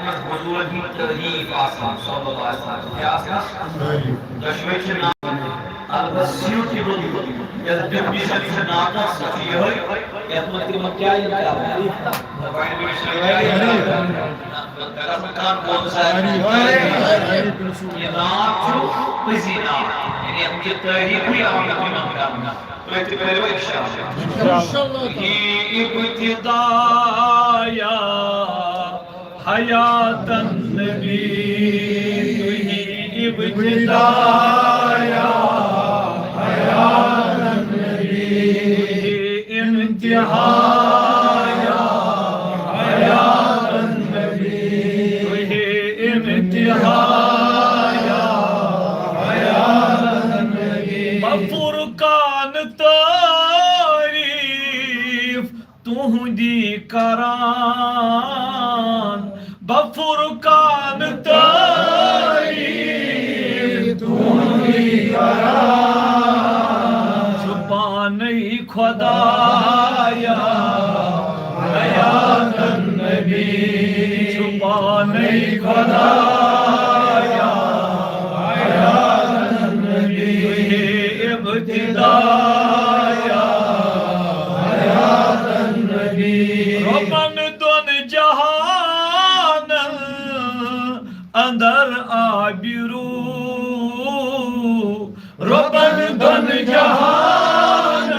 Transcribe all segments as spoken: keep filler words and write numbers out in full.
حضورن ہٕنٛدۍ تعریٖف آسان، صلی اللہ علیہ وسلم۔ کیٛاہ آسان؟ دۄشوے چھِ ناو البتہ suitable، یَتھ definition چھِ ناو تَتھ، سۄ چھِ یِہوٚے، یَتھ منٛز تِمن کیٛاہ یِن کرنہٕ؟ گۄڈٕنِچ چھِ یہِ ناو چھُ پٔزی ناو، یعنی یَتھ منٛز یہِ تعریٖفٕے آو نہٕ تِمن کرنہٕ۔ تُہۍ تہِ کٔرِو اِرشاد۔ انشاءاللہ۔ یہِ ابتدایا حیات النبی، تُہی ابتدایا حیات النبی، تُہی انتہایا حیات النبی، تُہی انتہایا حیات النبی۔ بفرقان تعریف تُہُنٛدی کران، بفرقان تعریٖف تُہُنٛدی کران۔ چھُ پانے خدایا حیات النبی، چھُ پانے خدایا حیات النبی، ابتدایا حیات النبی۔ رۄبن دۄن جہانن اندر آبرو، رۄبن دۄن جہانن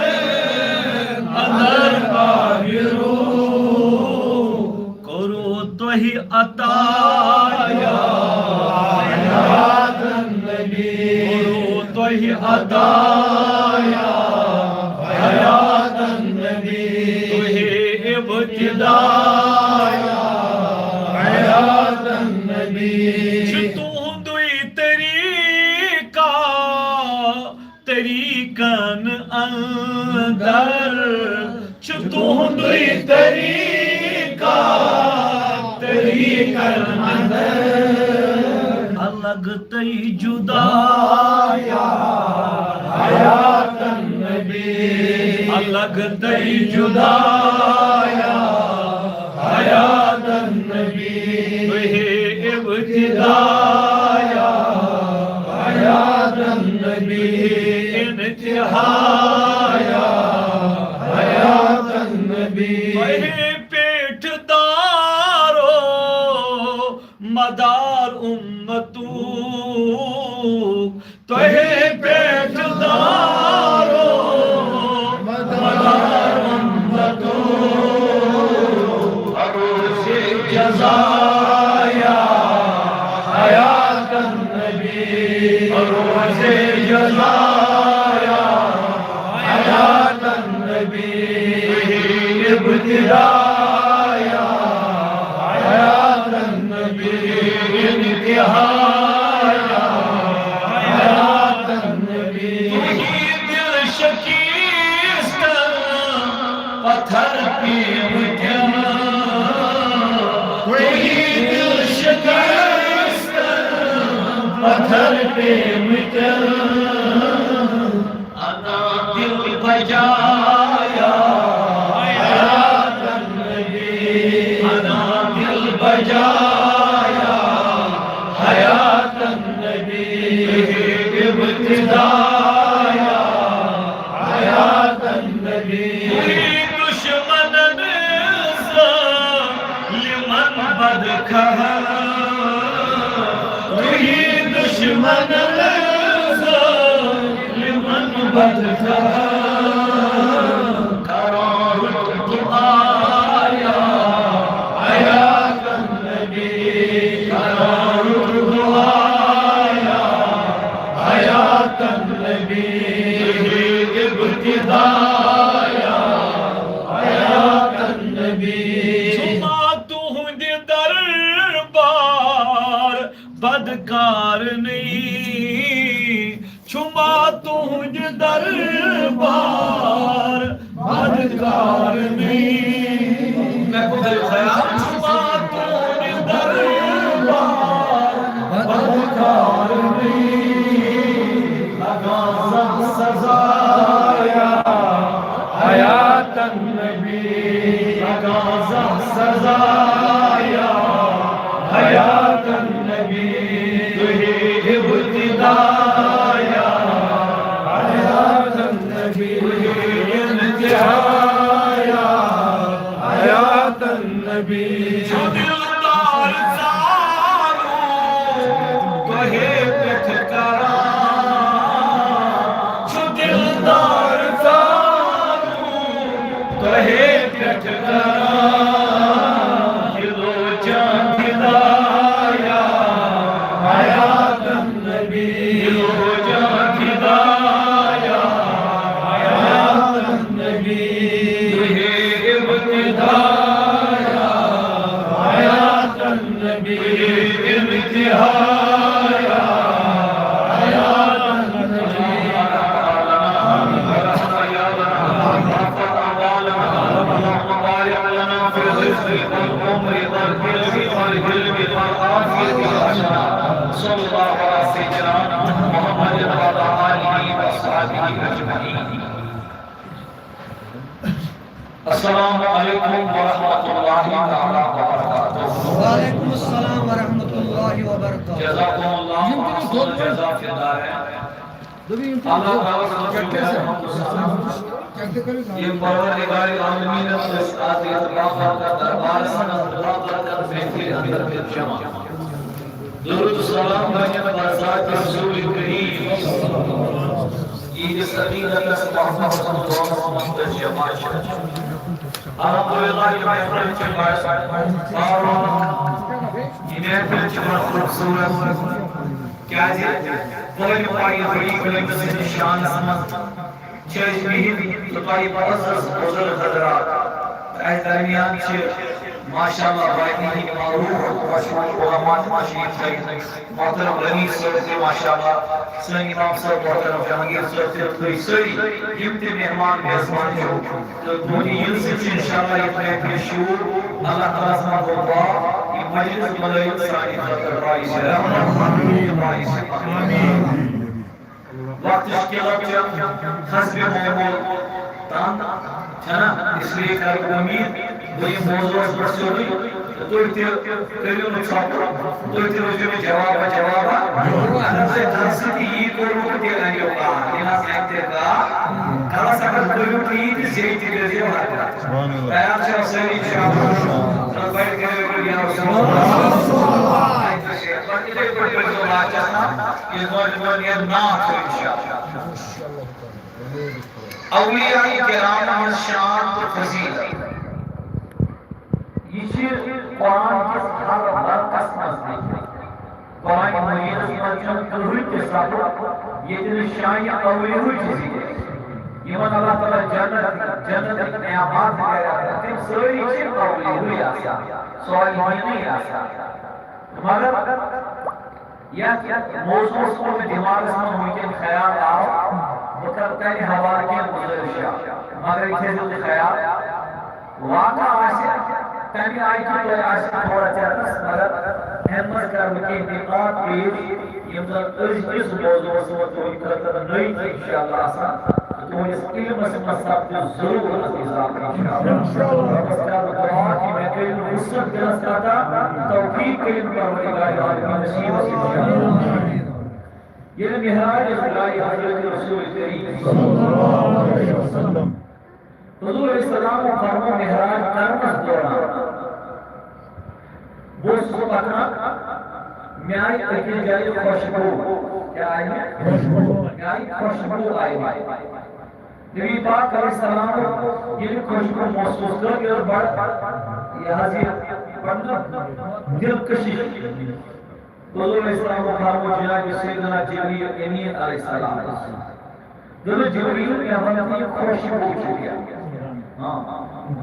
اندر آبرو، کوٚروٕ تۄہہِ عطایا حیات النبی، کوٚروٕ تۄہہِ عطایا حیات النبی، تُہی ابتدایا حیات النبی۔ چھُ تُہُنٛدُے طریٖقہ طریٖقن اندر، چھُ تُہُنٛدُے طریٖقہ طریٖقن اندر۔ الگ تہٕ جُدایا حیات النبی، الگ تہٕ جُدایا حیات النبی، تُہی ابتدایا حیات النبی، انتہایا حیات النبی۔ تۄہہِ پٮ۪ٹھ دارو مدار اُمتُک، تۄہہِ پٮ۪ٹھ دارو مدار اُمتُک۔ روزِ جزایا حیات النبی، روزِ جزایا حیات النبی، ابتدایا حیات النبی، انتہایا حیات النبی۔ تُہی دل شکستن پتھر پیمٕتٮ۪ن، تُہی دل شکستن پتھر پیمٕتٮ۪ن۔ انا دل بجایا حیات النبی، انا دل بجایا حیات النبی، ابتدایا حیات النبی۔ دشمنن ظالمن بدخواہن، تُہی دشمنن ظالمن بدخواہن۔ کران دعایا حیات النبی، کران دعایا حیات النبی، ابتدایا حیات النبی۔ چھُ ما تُہُنٛد دربار بدکار نٔے، چھُ ما تُہُنٛد دربار بدکار نٔے؟ مےٚ کوٚر خیال، چھُ ما تُہُنٛد دربار بدکار نٔے؟ لگان زانٛہہ سزایا حیات النبی، لگان زانٛہہ سزایا حیات النبی، تُہی ابتدا یا حیات النبی، تُہی انتہا یا حیات النبی۔ چھُ دلدار زانُن تۄہے پٮ۪ٹھ کران، چھُ دلدار زانُن تۄہے پٮ۪ٹھ کران، دِلو جان فدا یا حیات النبی، دِلو جان فدا یا حیات النبی، تُہی ابتدا یا حیات النبی، انتہا یا حیات النبی۔ اللهم بارك لنا في الرزق والعمر والعلم والعافية والصحة۔ صلى الله على سيدنا محمد وعلى آله وأصحابه أجمعين۔ السلام عليكم ورحمة الله تعالى وبركاته۔ وعلیکم السلام ورحمۃ اللہ وبرکاتہ۔ جزاكم الله أحسن الجزاء في الدارين۔ اللہ تعالیٰ سٕنٛز شُکریہ۔ یہِ پروردگار عالمیٖنَس أسۍ آز یَتھ بابرکت دربارس منٛز بابرکت محفلہِ اندر کٔرۍ جمع۔ درود سلام بنن بر ذات رسول کریم۔ عید سکینتس محبت سنتوس منتج جماعت۔ الحمدللہ، یہ محفل چھِ بڑ باروق، یہ محفل چھِ بڑ خوبصورت۔ کیازِ؟ پٲنۍ پایہِ بٔڑی بٔڑی سٕنٛدِس شانس منٛز چھِ أسۍ بِہِتھ تہٕ تۄہہِ معزز بُزرگ حضرات، تہٕ اَسہِ درمیان چھِ ماشاءاللہ واریاہ معروف مشہوٗر علماء تہِ تشریٖف تھٲوِتھ۔ محترم رنیٖف صٲب تہِ ماشاءاللہ، سٲنۍ امام صٲب محترم جہانگیر صٲب تہِ، تہٕ سٲری یِم تہِ مہمان میزبان چھِو، تہٕ تُہُنٛدِ یِنہٕ سۭتۍ چھُ انشاءاللہ یہِ محفل شوٗر۔ اللہ تعالیٰ ہَس منٛگو دعا، یہِ مجلس بنٲیِو سانہِ خٲطرٕ باعث رحمت، باعث۔ وقتٕچ قلت چھِ حسب معمول تنگ، چھنا؟ اس لیے کرٕ بہٕ امید بہٕ یِمہٕ موضوعس پٮ۪ٹھ سیوٚدُے تہٕ تُہۍ تہِ کٔرِو نہٕ ژھۄپہٕ، تُہۍ تہِ روٗزِو مےٚ جوابہ جوابہ۔ اگر تۄہہِ گرٕ سۭتۍ تہِ یی کوٚرمُت تہٕ تیٚلہِ أنِو کار، یہِ نہ حظ اَنہِ تیٚلہِ کار۔ گرس اگر کٔرِو تہِ یی تہٕ زیٚیہِ تہِ کٔرۍزیو حرکت۔ تیار چھا سٲری؟ انشاءاللہ۔ بڑِ کٔرِو یا رسول اللہ۔ پتہٕ یِتھَے پٲٹھۍ پٔرۍزیو لاسٹَس تام، ییٚلہِ گۄڈٕ یِمَن یہِ نعت چھُ انشاءاللہ۔ اولیاء کرامن ہٕنٛز شان تہٕ فضیلت۔ یہِ چھِ قرآن کِس ہر ورقس منٛز لیکھِتھ۔ قرآن مجیدس منٛز چھُنہٕ کٕہٕنۍ تہِ صفحہٕ ییٚتہِ نہٕ شانہِ اولیاہٕچ ذِکر۔ یِمن اللہ تعالیٰ جنت، جنتٕکۍ نعمات دِیہِ، تِم سٲری چھِ اولیاہٕے آسان، صالحیٖنٕے آسان۔ مگر یتھ موضوعس کُن مےٚ دٮ۪ماغس منٛز وٕنکیٚن خیال آو، بہٕ کرٕ تمہِ حوالہٕ کینٛہہ گُزٲرِشا، مگر یہِ تھٲیزیو تُہۍ خیال، واقعہ آسہِ تمہِ آیہِ کہِ تۄہہِ آسہِ تھوڑا ژیٹس، مگر امہِ منٛز کرٕ بہٕ کینٛہہ نکات پیش، یِم زن أزکِس موضوعس منٛز تُہنٛدِ خٲطرٕ نٔوۍ تہِ انشاءاللہ آسن۔ تُہنٛدِس علمس منٛز سپدِ ضروٗر اضافہٕ انشاءاللہ۔ رۄبس کرٕ بہٕ دُعا کہِ مےٚ کٔرِو وُسعت دِلس عطا، توفیق کٔرِو پروردگار عالمین نصیب انشاءاللہ۔ ییٚلہِ معراج درٛایہِ حضرت رسول کریم صلی اللہ علیہ وسلم، حضور علیہ السلام فرمو معراج کرنس دوران بہٕ اوسُس پکان، مےٚ آیہِ أکِس جایہِ خوشبو۔ کیٛاہ آیہِ مےٚ؟ خوشبو۔ مےٚ آیہِ خوشبو آیہِ مےٚ۔ نبی پاک علیہ السلام ییٚلہِ خوشبو محسوس کٔر، یہِ ٲس بڑٕ، یہِ حظ یہِ بڑٕ دلکشش۔ حضور علیہ السلام فرمو جناب سیدنا جبریل امین علیہ السلام۔ دوٚپُن، جبریل، مےٚ وَن تہٕ یہِ خوشبو چھُ کیٛاہ؟ ہاں۔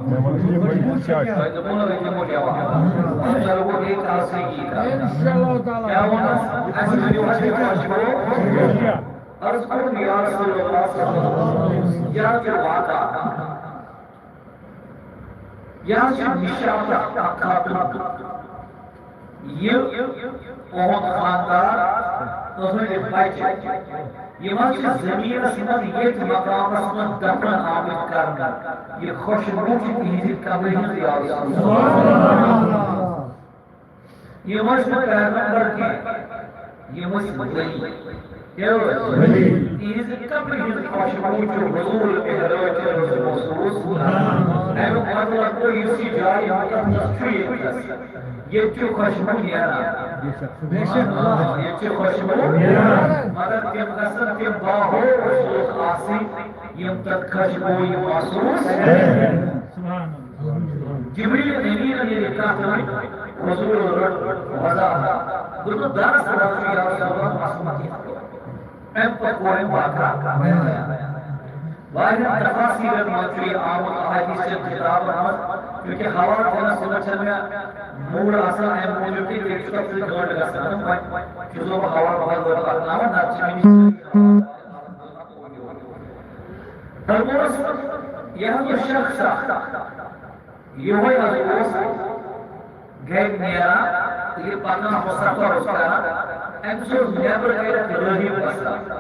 مےٚ وَن تہٕ یہِ خوشبو کیٛاہ چھُ؟ تۄہہِ دوٚپوُ نہٕ أتۍ دِمو جواب۔ تۄہہِ لوٚگوُ بیٚیہِ کَرٕ سۭتی کَرُن۔ انشاءاللہ تعالیٰ۔ کیٛاہ ووٚنُس؟ اَسہِ ؤنِو، اَسہِ یہِ خوشبو۔ عرض کوٚرُن، یا رسول اللہ صلی اللہ علیہ وسلم، یہِ حظ چھُ واقعہ۔ یہِ حظ چھُ نِشاطہ اکھ خاتون۔ یہِ، اُہُنٛد خانٛدار، أہنٛدِ بچہِ، یِم حظ چھِ زٔمیٖنَس منٛز ییٚتھۍ مقامَس منٛز دفن آمٕتۍ کرنہٕ۔ یہِ خوشبو چھِ تِہنٛزِ قبرِ ہٕنٛز، یا رسول اللہ۔ یِم ٲسۍ نہٕ پیغمبر کینٛہہ، یِم ٲسۍ ؤلی۔ کیٛاہ ٲسۍ؟ ؤلی۔ تِہنٛزِ قبرِ ہٕنٛز خوشبو چھُ حضور معراج منٛز محسوٗس گژھان۔ اَمیُک مطلب گوٚو، یُس یہِ جاے مُقدس چھُ، ییٚتہِ چھُ، ییٚتہِ چھُ خوشبو نیران۔ بے شک۔ ییٚتہِ چھُ خوشبو نیران۔ مگر تِم گژھن تِم باہوش لُکھ آسٕنۍ، یِم تَتھ خوشبویہِ محسوٗس کرن۔ سبحان اللہ۔ جبریل امینن ییٚلہِ کتھ ؤنۍ، حضور رٔٹ وضاحت۔ دوٚپُن، دَرس منٛز چھُ یا رسول اللہ مسلہٕ کیٛاہ؟ اَمہِ پتہٕ کوٚر أمۍ واقعہ بیان۔ واریاہن تفاسیرن منٛز چھُ یہِ آمُت، احادیث چٮ۪ن کِتابن منٛز، چونکہ حوالہٕ دِنس سۭتۍ چھَنہٕ مےٚ موٗڈ آسان، اَمہِ موٗجوٗب کہِ تیٚلہِ چھُ تَتھ سۭتۍ گٲنٛٹہٕ گژھان۔ وۄنۍ چھُس بہٕ حوالہٕ بدل بدلاوان، نتہٕ چھِ مےٚ نِش۔ فرموس، یہِ حظ اوس شخص اکھ، یِہوٚے حظ اوس گرِ نیران تہٕ یہِ پکان اوس، سفر اوس کران، أمِس اوس نیبرٕ کَنہِ راہب بسان۔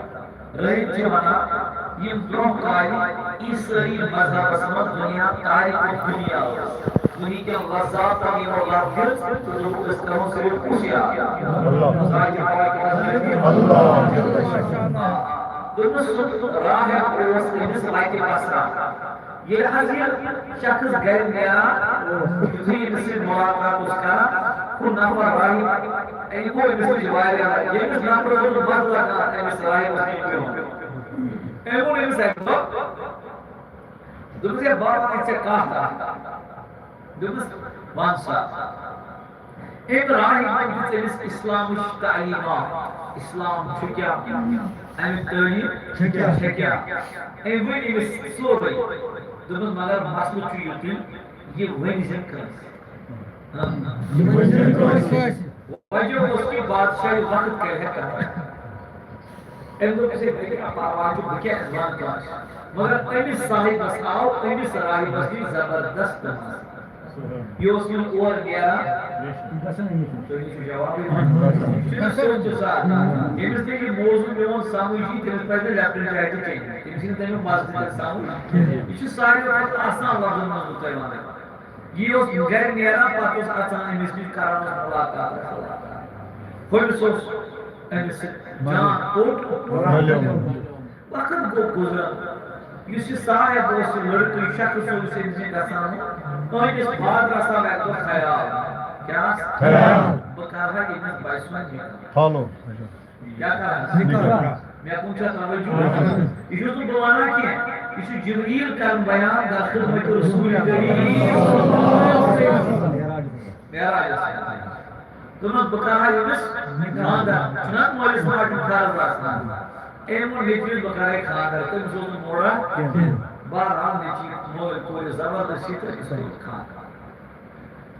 راہب چھِ وَنان، یِم برٛونٛہہ کالہِ عیسٲیی مذہبس منٛز دُنیا تارک الدُنیا اوس۔ دُنہِکٮ۪ن لذاتن یِمو لَتھ دِژ تہٕ دوٚپُکھ، أسۍ کرو صرف کُس یاد؟ ذاتِ پاک حضرت۔ دوٚپمَس، سُہ راہب اوس أمِس لَتہِ بسان۔ ییٚلہِ حظ یہِ شخص گرِ نیران، یُتھُے أمِس سۭتۍ مُلاقات اوس کران، ہُہ نفر راہب، أمۍ گوٚو أمِس نِش واریاہ لَٹہِ۔ ییٚمِس نفرَس اوس مَزٕ لگان أمِس راہبَس نِش بِہُن۔ أمۍ ووٚن أمِس اَکہِ دۄہ، دوٚپُس، "ہے بابا، مےٚ چھےٚ کَتھ اَکھ۔" دوٚپمَس، "وَن سا۔" أمۍ راہبن دِژ أمِس اِسلامٕچ تعلیٖمات، اِسلام چھُ کیٛاہ، اَمِچ تعلیٖم چھےٚ کیٛاہ؟ چھےٚ کیٛاہ؟ أمۍ ؤنۍ أمِس سورُے۔ دوٚپمَس، "مگر مسلہٕ چھُ یُتُے، یہِ ؤنۍ زِ کٲنٛسہِ۔" یہِ ؤنۍ زِ کٲنٛسہِ۔ وجہ اوس کہِ بادشاہی وقت کَرِ ہا کَتھ۔ أمۍ دوٚپ، "ژےٚ بیٚیہِ کانٛہہ پرواے چھُ، بہٕ کیٛاہ وَنہٕ کٲنٛسہِ؟" مگر أمِس صاحبَس آو أمِس راہبَس نِش زبردست مَزٕ۔ یہِ اوس نہٕ اورٕ نیران۔ تُہۍ چھِو جوابٕے دِوان۔ یہِ چھُنہٕ سیوٚد تہِ سادٕ۔ ییٚمِس نہٕ یہِ موضوع میون سمجھ یی، تٔمِس پَزِ نہٕ لیپٹن چاے تہِ چیٚنۍ۔ تٔمِس یی نہٕ تَمیُک مَزٕ تہِ تَتہِ سمجھ۔ یہِ چھُ ساروی کھۄتہٕ آسان لفظن منٛز بہٕ تۄہہِ وَنان۔ یہِ اوس گرِ نیران، پتہٕ اوس اژان أمِس نِش، کران اوس مُلاقات۔ ہُمِس اوس أمِس سۭتۍ جان کوٚٹ۔ وقت گوٚو گُزران۔ یُس یہِ صاحب اوس، یہِ لڑکہٕ، یہِ شخص اوس أمِس نِش گژھان۔ أہنٛدِس فادرس آو اَکہِ دۄہ خیال۔ کیٛاہ؟ خیال۔ بہٕ کرٕ ہا ییٚمِس بچہٕ سُنٛد نِکاح۔ فالو۔ کیٛاہ کران؟ نِکاح۔ مےٚ کُن چھا توجہ؟ یہِ چھُس نہٕ بہٕ وَنان کینٛہہ۔ یہِ چھُ جبریٖل کران بیان در خدمت رسول کریم۔ معراجَس منٛز۔ دوٚپمَس، "بہٕ کرٕ ہا ییٚمِس خانٛدر۔" چھُنہ مٲلِس ماجہِ ہُنٛد فرض آسان۔ أمۍ ووٚن، "نیٚچوِس بہٕ کرے خانٛدر۔" تٔمِس اوس نہٕ موڈا کینٛہہ۔ بہرحال، نیٚچوۍ مٲلۍ کوٚر یہِ زبردستی تہٕ أمِس کوٚر خانٛدر۔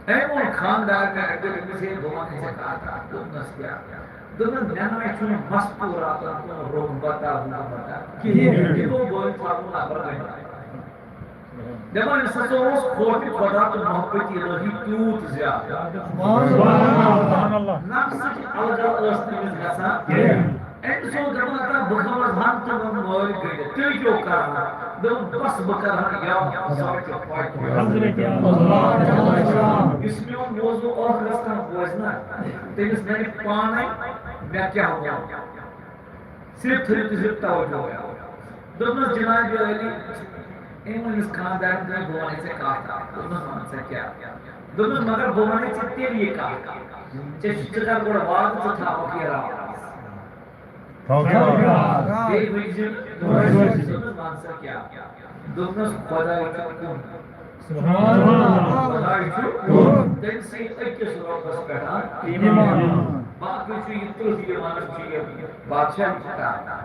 أمۍ ووٚن خانٛدارنہِ اَکہِ دۄہ، دوٚپمَس، "ہے، بہٕ وَنَے ژےٚ کَتھ اَکھ۔" دوٚپنَس، "کیٛاہ؟" دوٚپنَس، "مےٚ نہ چھُنہٕ مستوٗراتَن کُن رغبتا، رغبتا کِہیٖنۍ۔ یہِ گوٚو بٲے فرمُن نفر گٔنٛڈِتھ۔" دَپان، أمِس ہسا اوس خوفِ خۄدا تہٕ محبتِ الہی تیوٗت زیادٕ۔ سبحان اللہ۔ نفسٕچ الگا ٲس نہٕ أمِس گژھان کینٛہہ۔ أمِس اوس دَپان، "ہتا بہٕ کھٮ۪مہٕ ہَن تہٕ وَن مٲلۍ گٔنٛڈِتھ۔" تیٚلہِ کیٛاہ اوس کران؟ دوٚپُن، "بس بہٕ کرٕ ہا یَو سڑکہِ پاکہِ۔" حضرت اللہ۔ یُس میون موضوع ٲخرس تام بوزِ نا، تٔمِس نَنہِ پانے مےٚ کیٛاہ ووٚن۔ صرف تھٲیِو تُہۍ صرف توجہ۔ دوٚپمَس، "جناب عٲلی، أمۍ ووٚن أمِس خانٛدارَن، دوٚپُن، بہٕ وَنَے ژےٚ کَتھ اَکھ۔" دوٚپمَس، "وَن سا کیٛاہ؟" دوٚپمَس، "مگر بہٕ وَنَے ژےٚ تیٚلہِ یہِ کَتھ، ژےٚ چھُ، ژٕ کَر گۄڈٕ وعدٕ، ژٕ تھاوَکھ یہِ راز۔" تھاوَکھ یہِ راز۔ بیٚیہِ ؤنۍ زِ، دوٚپمَس، "وَن سا کیٛاہ؟" دوٚپنَس، "خۄداے چھُ کُن۔ سبحان اللہ۔ خۄداے چھُ کُن۔ تٔمۍ سٕے أکِس رۄبَس پٮ۪ٹھ اَکھ ایٖمان۔ باقٕے چھُ یہِ تُہۍ یہِ وَنان چھُ یہِ بادشاہ چھُ کران۔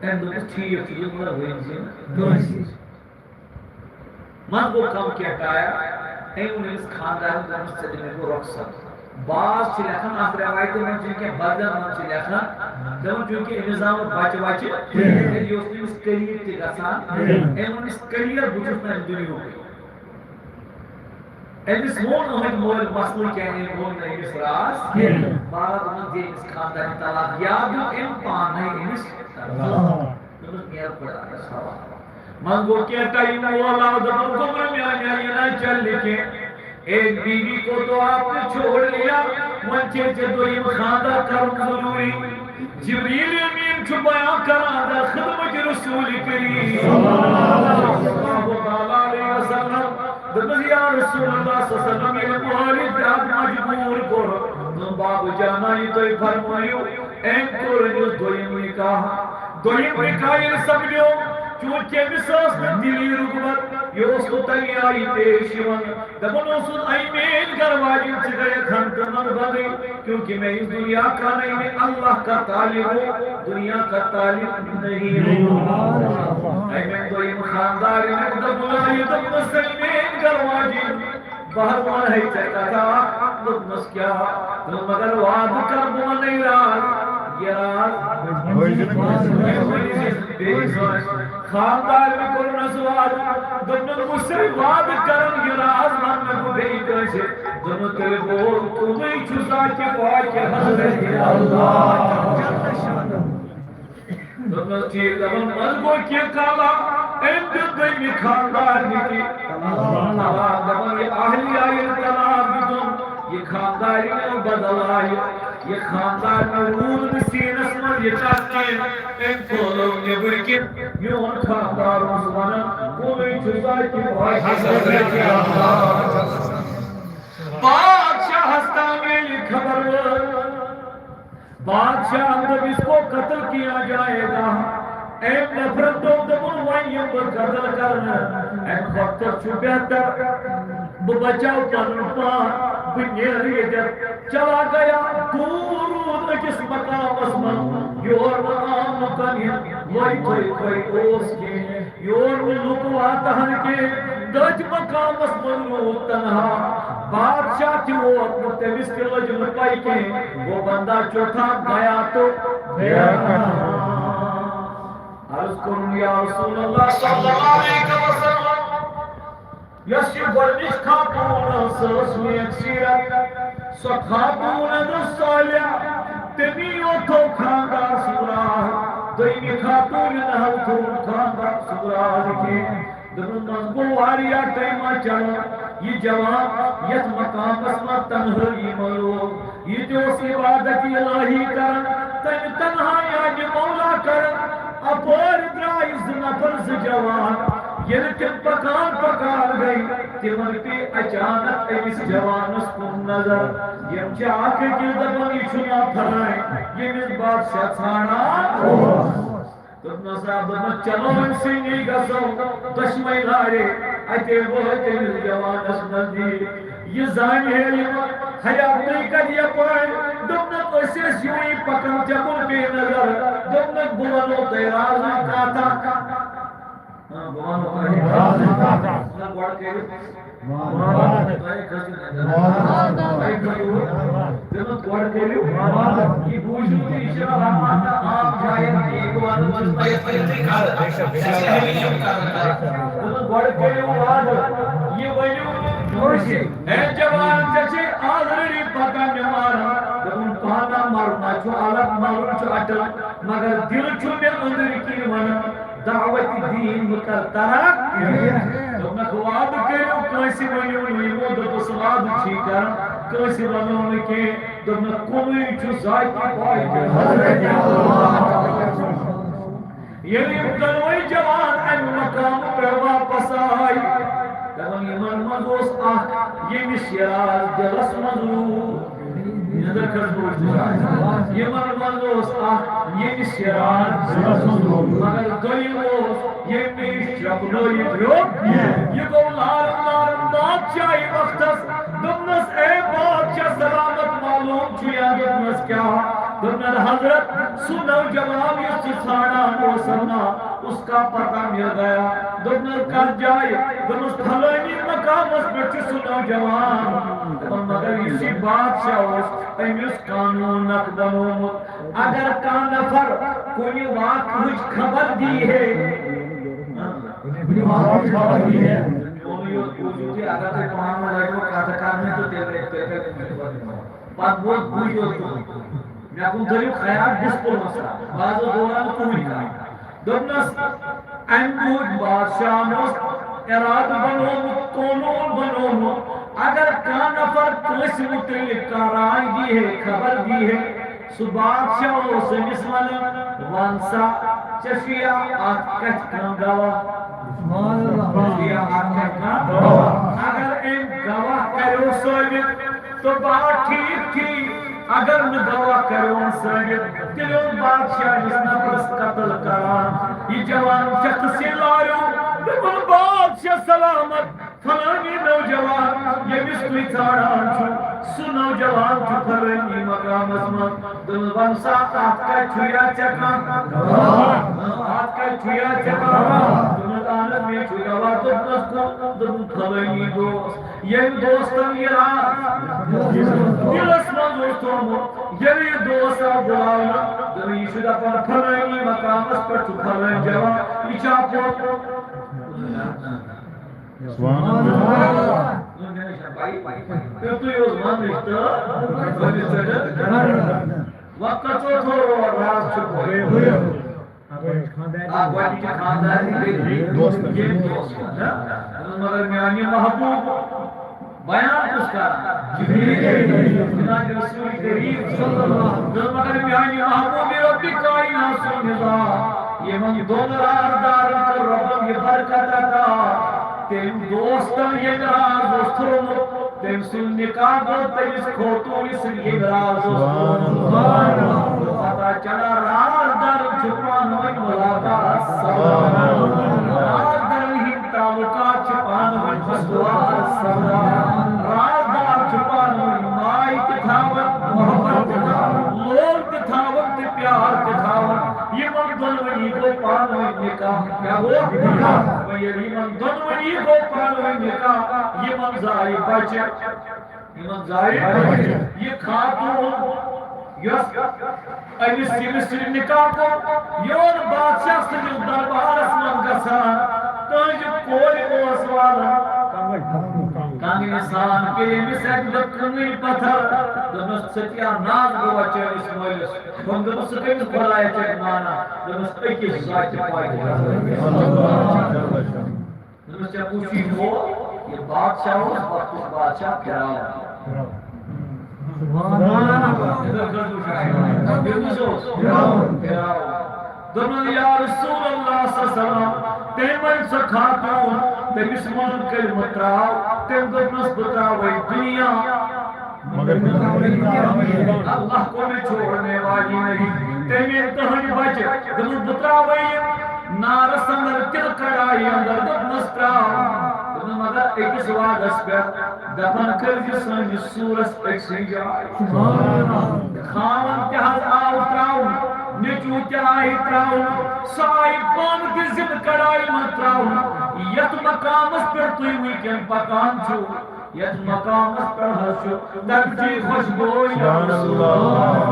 أمۍ دوٚپُس، ٹھیٖک چھُ، یہِ مگر ؤنۍ زِ نہٕ کٲنٛسہِ۔" منٛز گوٚو کم کینٛہہ ٹایم، أمۍ ووٚن أمِس خانٛدارَن، دوٚپنَس، "ژےٚ دِ مےٚ گوٚو رۄخصت۔" بعض چھِ لیکھان، اَتھ رٮ۪وایتہِ منٛز چھِ کینٛہہ، بدلن منٛز چھِ لیکھان، دَپان، چوٗنٛکہِ أمِس زاو نہٕ بَچہٕ وَچہٕ کِہیٖنۍ، یہِ اوس نہٕ أمِس قریٖب تہِ گژھان۔ أمۍ ووٚن أمِس clear، "بہٕ چھُس نہٕ اَمہِ دُنیاہُکُے۔" أمِس ووٚن أہٕنٛدۍ مٲلۍ مسلہٕ کیٛاہ، أمۍ ووٚن نہٕ أمِس راز کینٛہہ۔ بہرحال، دوٚپُن، دِ أمِس خانٛدارنہِ طلاق، یا دیُت أمۍ پانے أمِس طلاق۔ دوٚپُس، "نیر خۄدایَس حوالہٕ۔" منٛز گوٚو کینٛہہ ٹایم، وول آو، دوٚپُن، "گوٚبرٕ میٛانہِ آیہِ نہ چلہِ کینٛہہ۔" ایک بیوی کو تو آپ نے چھوڑ لیا، وۄنۍ چھے ژےٚ دوٚیِم خانٛدر کرُن ضروٗری۔ جبریل امین چھُ بیان کران در خدمت رسول کریم صلی اللہ تعالیٰ علیہ وسلم۔ دوٚپمَس، یا رسول اللہ صلی اللہ علیہ وسلم، ییٚلہِ مٲلۍ زیادٕ مجبوٗر کوٚر، دوٚپُن، بابہٕ جانا، یہِ تُہۍ فرمٲیِو، أمۍ کوٚر أمِس دوٚیِم نکاح۔ دوٚیِم نکاح ییٚلہِ سپدیو، چوٗنٛکہِ أمِس ٲس نہٕ دِلی رغبت، یہِ اوس نہٕ تَمہِ آیہِ پیش یِوان۔ دپان اوسُس، اے میٲنۍ گھر واجِنۍ، ژٕ گٔیَکھ ہن تہٕ من بدٕے، کیونکہ میں اس دنیا کا نہیں، میں اللہ کا طالب ہوں، دنیا کا طالب نہیں ہوں۔ اے میٲنۍ دوٚیِم خانٛدارِنۍ، دوٚپُن، یہِ دوٚپمَس، اے میٲنۍ گھر واجِنۍ، بہٕ حظ وَنہٕ ہے ژےٚ کتھا اکھ۔ دوٚپمَس، کیٛاہ؟ دوٚپُن، مگر وعدٕ کر، بہٕ وَنَے راز، یہِ راز بیٚیہِ کٲنٛسہِ۔ خانٛدارنہِ کوٚرنس وعدٕ، دوٚپنَس، بہٕ چھُسَے وعدٕ کران، یہِ راز وَنہٕ نہٕ بہٕ بیٚیہِ کٲنٛسہِ۔ دوٚپنَس، تیٚلہِ گوٚو، کُنُے چھُ ذاتِ پاکہِ حضرت اللہ۔ دوٚپنَس، ٹھیٖک۔ دَپان، منٛزٕ گوٚو کینٛہہ کالا، أمۍ دیُت دوٚیمہِ خانٛدارنہِ تہِ طلاق۔ دَپان، یہِ اہلیہ ییٚلہِ طلاق دیُتُن، یہِ خانٛدارنہِ بدل آیہِ۔ یہِ خانٛدار مےٚ روٗد نہٕ سیٖنَس منٛز یہِ کَتھ کینٛہہ، أمۍ کھولو نیٚبٕرۍ کِنۍ۔ میون خانٛدار اوس وَنان، کُنُے چھُ ذاتِ پاک حضرت اللہ۔ بادشاہَس تام ییٚلہِ خبر وٲژ، بادشاہَن دوٚپ، اس کو قتل کیا جائے گا۔ أمۍ نفرَن دوٚپ، دوٚپُن، وۄنۍ یِمہٕ بہٕ قتل کرنہٕ، اَمہِ کھۄتہٕ چھُ بہتر بہٕ بچاو پنُن پان، بہٕ نیرٕ ییٚتٮ۪تھ۔ چلا گیا، دوٗر روٗد أکِس مقامس منٛز، یور نہٕ عام لُکن ہُنٛد وۄے تھوٚے تھوٚے اوس کینٛہہ، یور نہٕ لُکھ واتہٕ ہن کینٛہہ۔ تٔتھۍ مقامس منٛز روٗد تنہا۔ بادشاہ تہِ ووت نہٕ، تٔمِس تہِ لٔج نہٕ پَے کینٛہہ۔ وہ بندہ جو تھا گیا تو گیا کہاں؟ عرض کوٚرُن، یا رسول اللہ صلی اللہ علیہ وسلم، یۄس یہِ گۄڈٕنِچ خاتوٗن ٲس، سۄ ٲس نیک سیرت، سۄ خاتوٗن ٲس صالحہ، تٔمی یوت تھوٚو خانٛدار سُنٛد راز، دوٚیمہِ خاتوٗنہِ نہٕ حظ تھوٚوُن خانٛدار سُنٛد راز کینٛہہ۔ دوٚپُن، منٛزٕ گوٚو واریاہ ٹایما چلان، یہِ جوان یَتھ مقامس منٛز تنہٲیی منٛز روٗد۔ یہِ تہِ اوس عبادت الہی کران، تمہِ تنہا یاد مولا کران۔ اپٲرۍ درٛاے زٕ نفر، زٕ جوان۔ ییٚلہِ تِم پکان پکان گٔے، تِمن پیٚیہِ اچانک أمِس جوانس کُن نظر۔ یِم چھِ اکھ أکِس دپان، یہِ چھُ نافرمٲنۍ، ییٚمِس بادشاہ ژھانڈان اوس۔ دوٚپنَس، آ، دوٚپنَس، چلو أمۍ سٕے نِش گژھو، دۄشوَے لارے۔ اَتے وٲتۍ أمِس جوانَس نزدیٖک۔ یہِ زانہِ ہے یہِ حیاتٕے کَتہِ یَپٲرۍ۔ دوٚپنَس، أسۍ ٲسۍ یِوٕے پَکان، ژےٚ کُن پیٚیہِ نظر۔ دوٚپنَس، بہٕ وَنو تۄہہِ رازٕچ کَتھ اَکھ۔ آ، بہٕ وَنو تۄہہِ رازٕچ کَتھ اَکھ۔ نہ، گۄڈٕ کٔرِو۔ تۄہہِ کھٔژوٕ نظر۔ تۄہہِ کھٔژوٕ۔ دوٚپُن، گۄڈٕ کٔرِو۔ یہِ بوٗزِو تُہۍ، یہِ چھِ رحمت عام جاین، یہِ وَنُن چھُ تۄہہِ پننہِ خٲطرٕ۔ أسۍ چھِ ہمیشہِ کران۔ دوٚپُن، گۄڈٕ کٔرِو وعدٕ۔ یہِ ؤنِو۔ ہے جوان، ژےٚ چھے already پتہ مےٚ مارن۔ دوٚپُن، پانہ مرُن چھُ الگ، مرُن چھُ اٹل، مگر دِل چھُ مےٚ أنٛدٕرۍ کِنۍ وَنان، دعوت دین بہٕ کر ترک۔ دوٚپنکھ، وعدٕ کٔرِو، کٲنٛسہِ ؤنِو نہٕ، یِمو دوٚپُس وعدٕ چھی کران، کٲنٛسہِ وَنو نہٕ کینٛہہ۔ دوٚپنکھ، کُنُے چھُ ذاتِ پاک حضرت اللہ۔ ییٚلہِ یِم دۄنوَے جوان اَمہِ مقامہٕ پٮ۪ٹھ واپس آے، دَپان، یِمن منٛز اوس اکھ، ییٚمِس یہِ راز دِلس منٛز روٗد۔ نظر کٔر بوٗز۔ یِمن منٛز اوس اکھ، ییٚمِس یہِ راز، مگر دوٚیِم اوس، ییٚمۍ نہٕ یہِ شرٛپنٲوِتھ ہیوٚک۔ یہِ گوٚو لارن لارن بادشاہی وقتس۔ دوٚپنس، اے بادشاہ، سلامت معلوم چھُ یا؟ دوٚپنس، کیٛاہ؟ دوٚپنس، حضرت، سُہ نوجوان یُس ژٕ ژھانڈان اوسکھ نا، اس کا پتہ مل گیا۔ دوٚپنس، کتھ جایہِ؟ دوٚپنس، فلٲنی مقامس پٮ۪ٹھ چھُ سُہ نوجوان۔ دوٚپُن، مگر یُس یہِ بادشاہ اوس، أمۍ اوس قانوٗن اکھ بنوومُت، اگر کانٛہہ نفر کُنہِ واقعٕچ خبر دی ہے، کُنہِ واقعٕچ خبر دی ہے۔ میونُے یوت بوٗزِو تُہۍ، اگر تۄہہِ پانہٕ ؤنۍ لگِوٕ کتھ کرنہِ تہٕ تیٚلہِ، تیٚلہِ کتہِ پتہٕ بوز، بٕے یوت تُہُنٛد۔ مےٚ کُن تھٲیِو خیال، ڈسپلنس سان۔ بہٕ حظ اوسُس دوران کٕہٕنۍ کتھ۔ دوٚپنس، امہِ دۄہُک بادشاہن اوس ارادٕ بنوومُت، قونوٗن بنوومُت، اگر کانٛہہ نفر کٲنٛسہِ مُتعلِق کانٛہہ راے دی ہے، خبر دی ہے، سُہ بادشاہ اوس أمِس وَنان، "وَن سا، ژےٚ چھُیا اَتھ کَتھِ کانٛہہ گواہ؟ ژےٚ چھُیا اَتھ کَتھِ کانٛہہ گواہ؟" اگر أمۍ گواہ کَریو ثٲبت، تہٕ بات ٹھیٖک ٹھیٖک، اگر نہٕ گواہ کَریو ثٲبت، تیٚلہِ اوس بادشاہ أمِس نفرَس قتل کران۔ یہِ جوان شخص ییٚلہِ آیو، دوٚپُن، "بادشاہ سلامت، فلٲنی نوجوان، ییٚمِس تُہۍ ژھانٛڈان چھِو، سُہ نوجوان چھُ فلٲنی مقامس منٛز۔" دوٚپُن، "وَن سا، اَتھ کَتہِ چھُ یا ژےٚ کانٛہہ؟ اَتھ کَتہِ چھُ یا ژےٚ کانٛہہ؟" دوٚپُن، "اَہن حظ، مےٚ چھُ گواہ۔" دوٚپنَس، "کُس؟" دوٚپُن، "فلٲنی دوست، ییٚمۍ دوستَن یہِ راز دِلَس منٛز اوس تھوٚومُت، ییٚلہِ یہِ دوست آو بُلاونہٕ، دوٚپُن، یہِ چھُ دَپان، فلٲنی مقامَس پٮ۪ٹھ چھُ فلٲنۍ جوان، یہِ چھا پوٚز؟" سبحان اللہ۔ تیُتُے اوس وَننٕچ تہٕ ؤنِتھ ژٔٹِتھ۔ وۄنۍ کَژو تھوٚو راز چھُ پوٚز۔ اَکھ گۄڈٕنِچہِ خانٛدارِنۍ گٔے دوستن۔ ییٚمۍ دوستن، نہ؟ مگر میٛانہِ محبوب بیان کُس کران؟ جبریل کریم، جناب رسول کریم صلی اللہ علیہ وسلم۔ دوٚپ، مگر میٛانہِ محبوب رب کائنات سُنٛد نظام، یِمن دۄن رازدارن کٔر رۄبن یہِ برکت عطا۔ تٔمۍ دوستن ییٚلہِ راز اوس تھوٚومُت، تٔمۍ سُنٛد نکاح گوٚو تٔمِس خوتوٗنہِ سۭتۍ ییٚمہِ راز اوس تھوٚومُت۔ پتہ چلا، رازدارن چھُ پانہٕ ؤنۍ ملاقات سپدان۔ رازدارن ہٕنٛدۍ تعلقات چھِ پانہٕ ؤنۍ خوشگوار سپدان۔ رازدار چھِ پانہٕ ؤنۍ ماے تہِ تھاوان، محبت تہِ تھاوان، لول تہِ تھاوان تہٕ پیار تہِ تھاوان۔ یِمن دۄنوٕنی گوٚو پانہٕ ؤنۍ نکاح۔ کیٛاہ گوٚو؟ وۄنۍ ییٚلہِ یِمن دۄنوٕنی گوٚو پانہٕ ؤنۍ نکاح، یِمن زایہِ بچہِ۔ یِمن زایہِ۔ یہِ خاتوٗن یۄس أمِس، ییٚمِس سۭتۍ نکاح کوٚر، یور بادشاہ سٕنٛدِس دربارس منٛز گژھان، تہنٛزِ کورِ اوس والان کنگنہِ سان، پیٚیہِ أمِس اَکہِ دۄہ کنگنہِ پتھر۔ دوٚپنس، "ژٕ کیٛاہ ناز گوٚوا چٲنِس مٲلِس؟" ہُم دوٚپُس، "ژٕ کٔمِس خۄدایس چھکھ مانان؟" دوٚپنس، "أکِس ذاتِ پاکہِ۔ دوٚپنس، ژےٚ کُس چھُے مول؟ یہِ بادشاہ اوس، وقتُک بادشاہ فرعون۔" یہِ کُس اوس؟ فرعون۔ دوٚپُن، "یا رسول اللہ صلی اللہ علیہ وسلم، تٔمۍ وَنہِ سۄ خاتوٗن، تٔمِس ووٚن کلمہٕ ترٛاو، تٔمۍ دوٚپنَس، 'بہٕ ترٛاوَے دُنیا۔'" مگر اللہ کو میں چھوڑنے والی نہیں۔ تٔمۍ ییٚلہِ تُہٕنٛدۍ بچہِ دوٚپُن، "بہٕ ترٛاوَے یہِ نارَس اندر، تِلہٕ کڑایہِ اندر"، دوٚپنَس، "ترٛاو۔" دوٚپُن، "مگر أکِس وعدس پٮ۪ٹھ، دفن کٔرۍزِ سٲنِس سوٗرس أکسٕے جایہِ۔" خاوند تہِ حظ آو ترٛاونہٕ، نیٚچوٗ تہِ آیہِ ترٛاونہٕ، سُہ آیہِ پانہٕ تہِ زِندٕ کڑایہِ منٛز ترٛاونہٕ۔ یَتھ مقامس پٮ۪ٹھ تُہۍ وٕنکٮ۪ن پکان چھِو، یتھ مقامس پٮ۪ٹھ حظ چھُ تقدیر خوشبو۔ یا رسول اللہ۔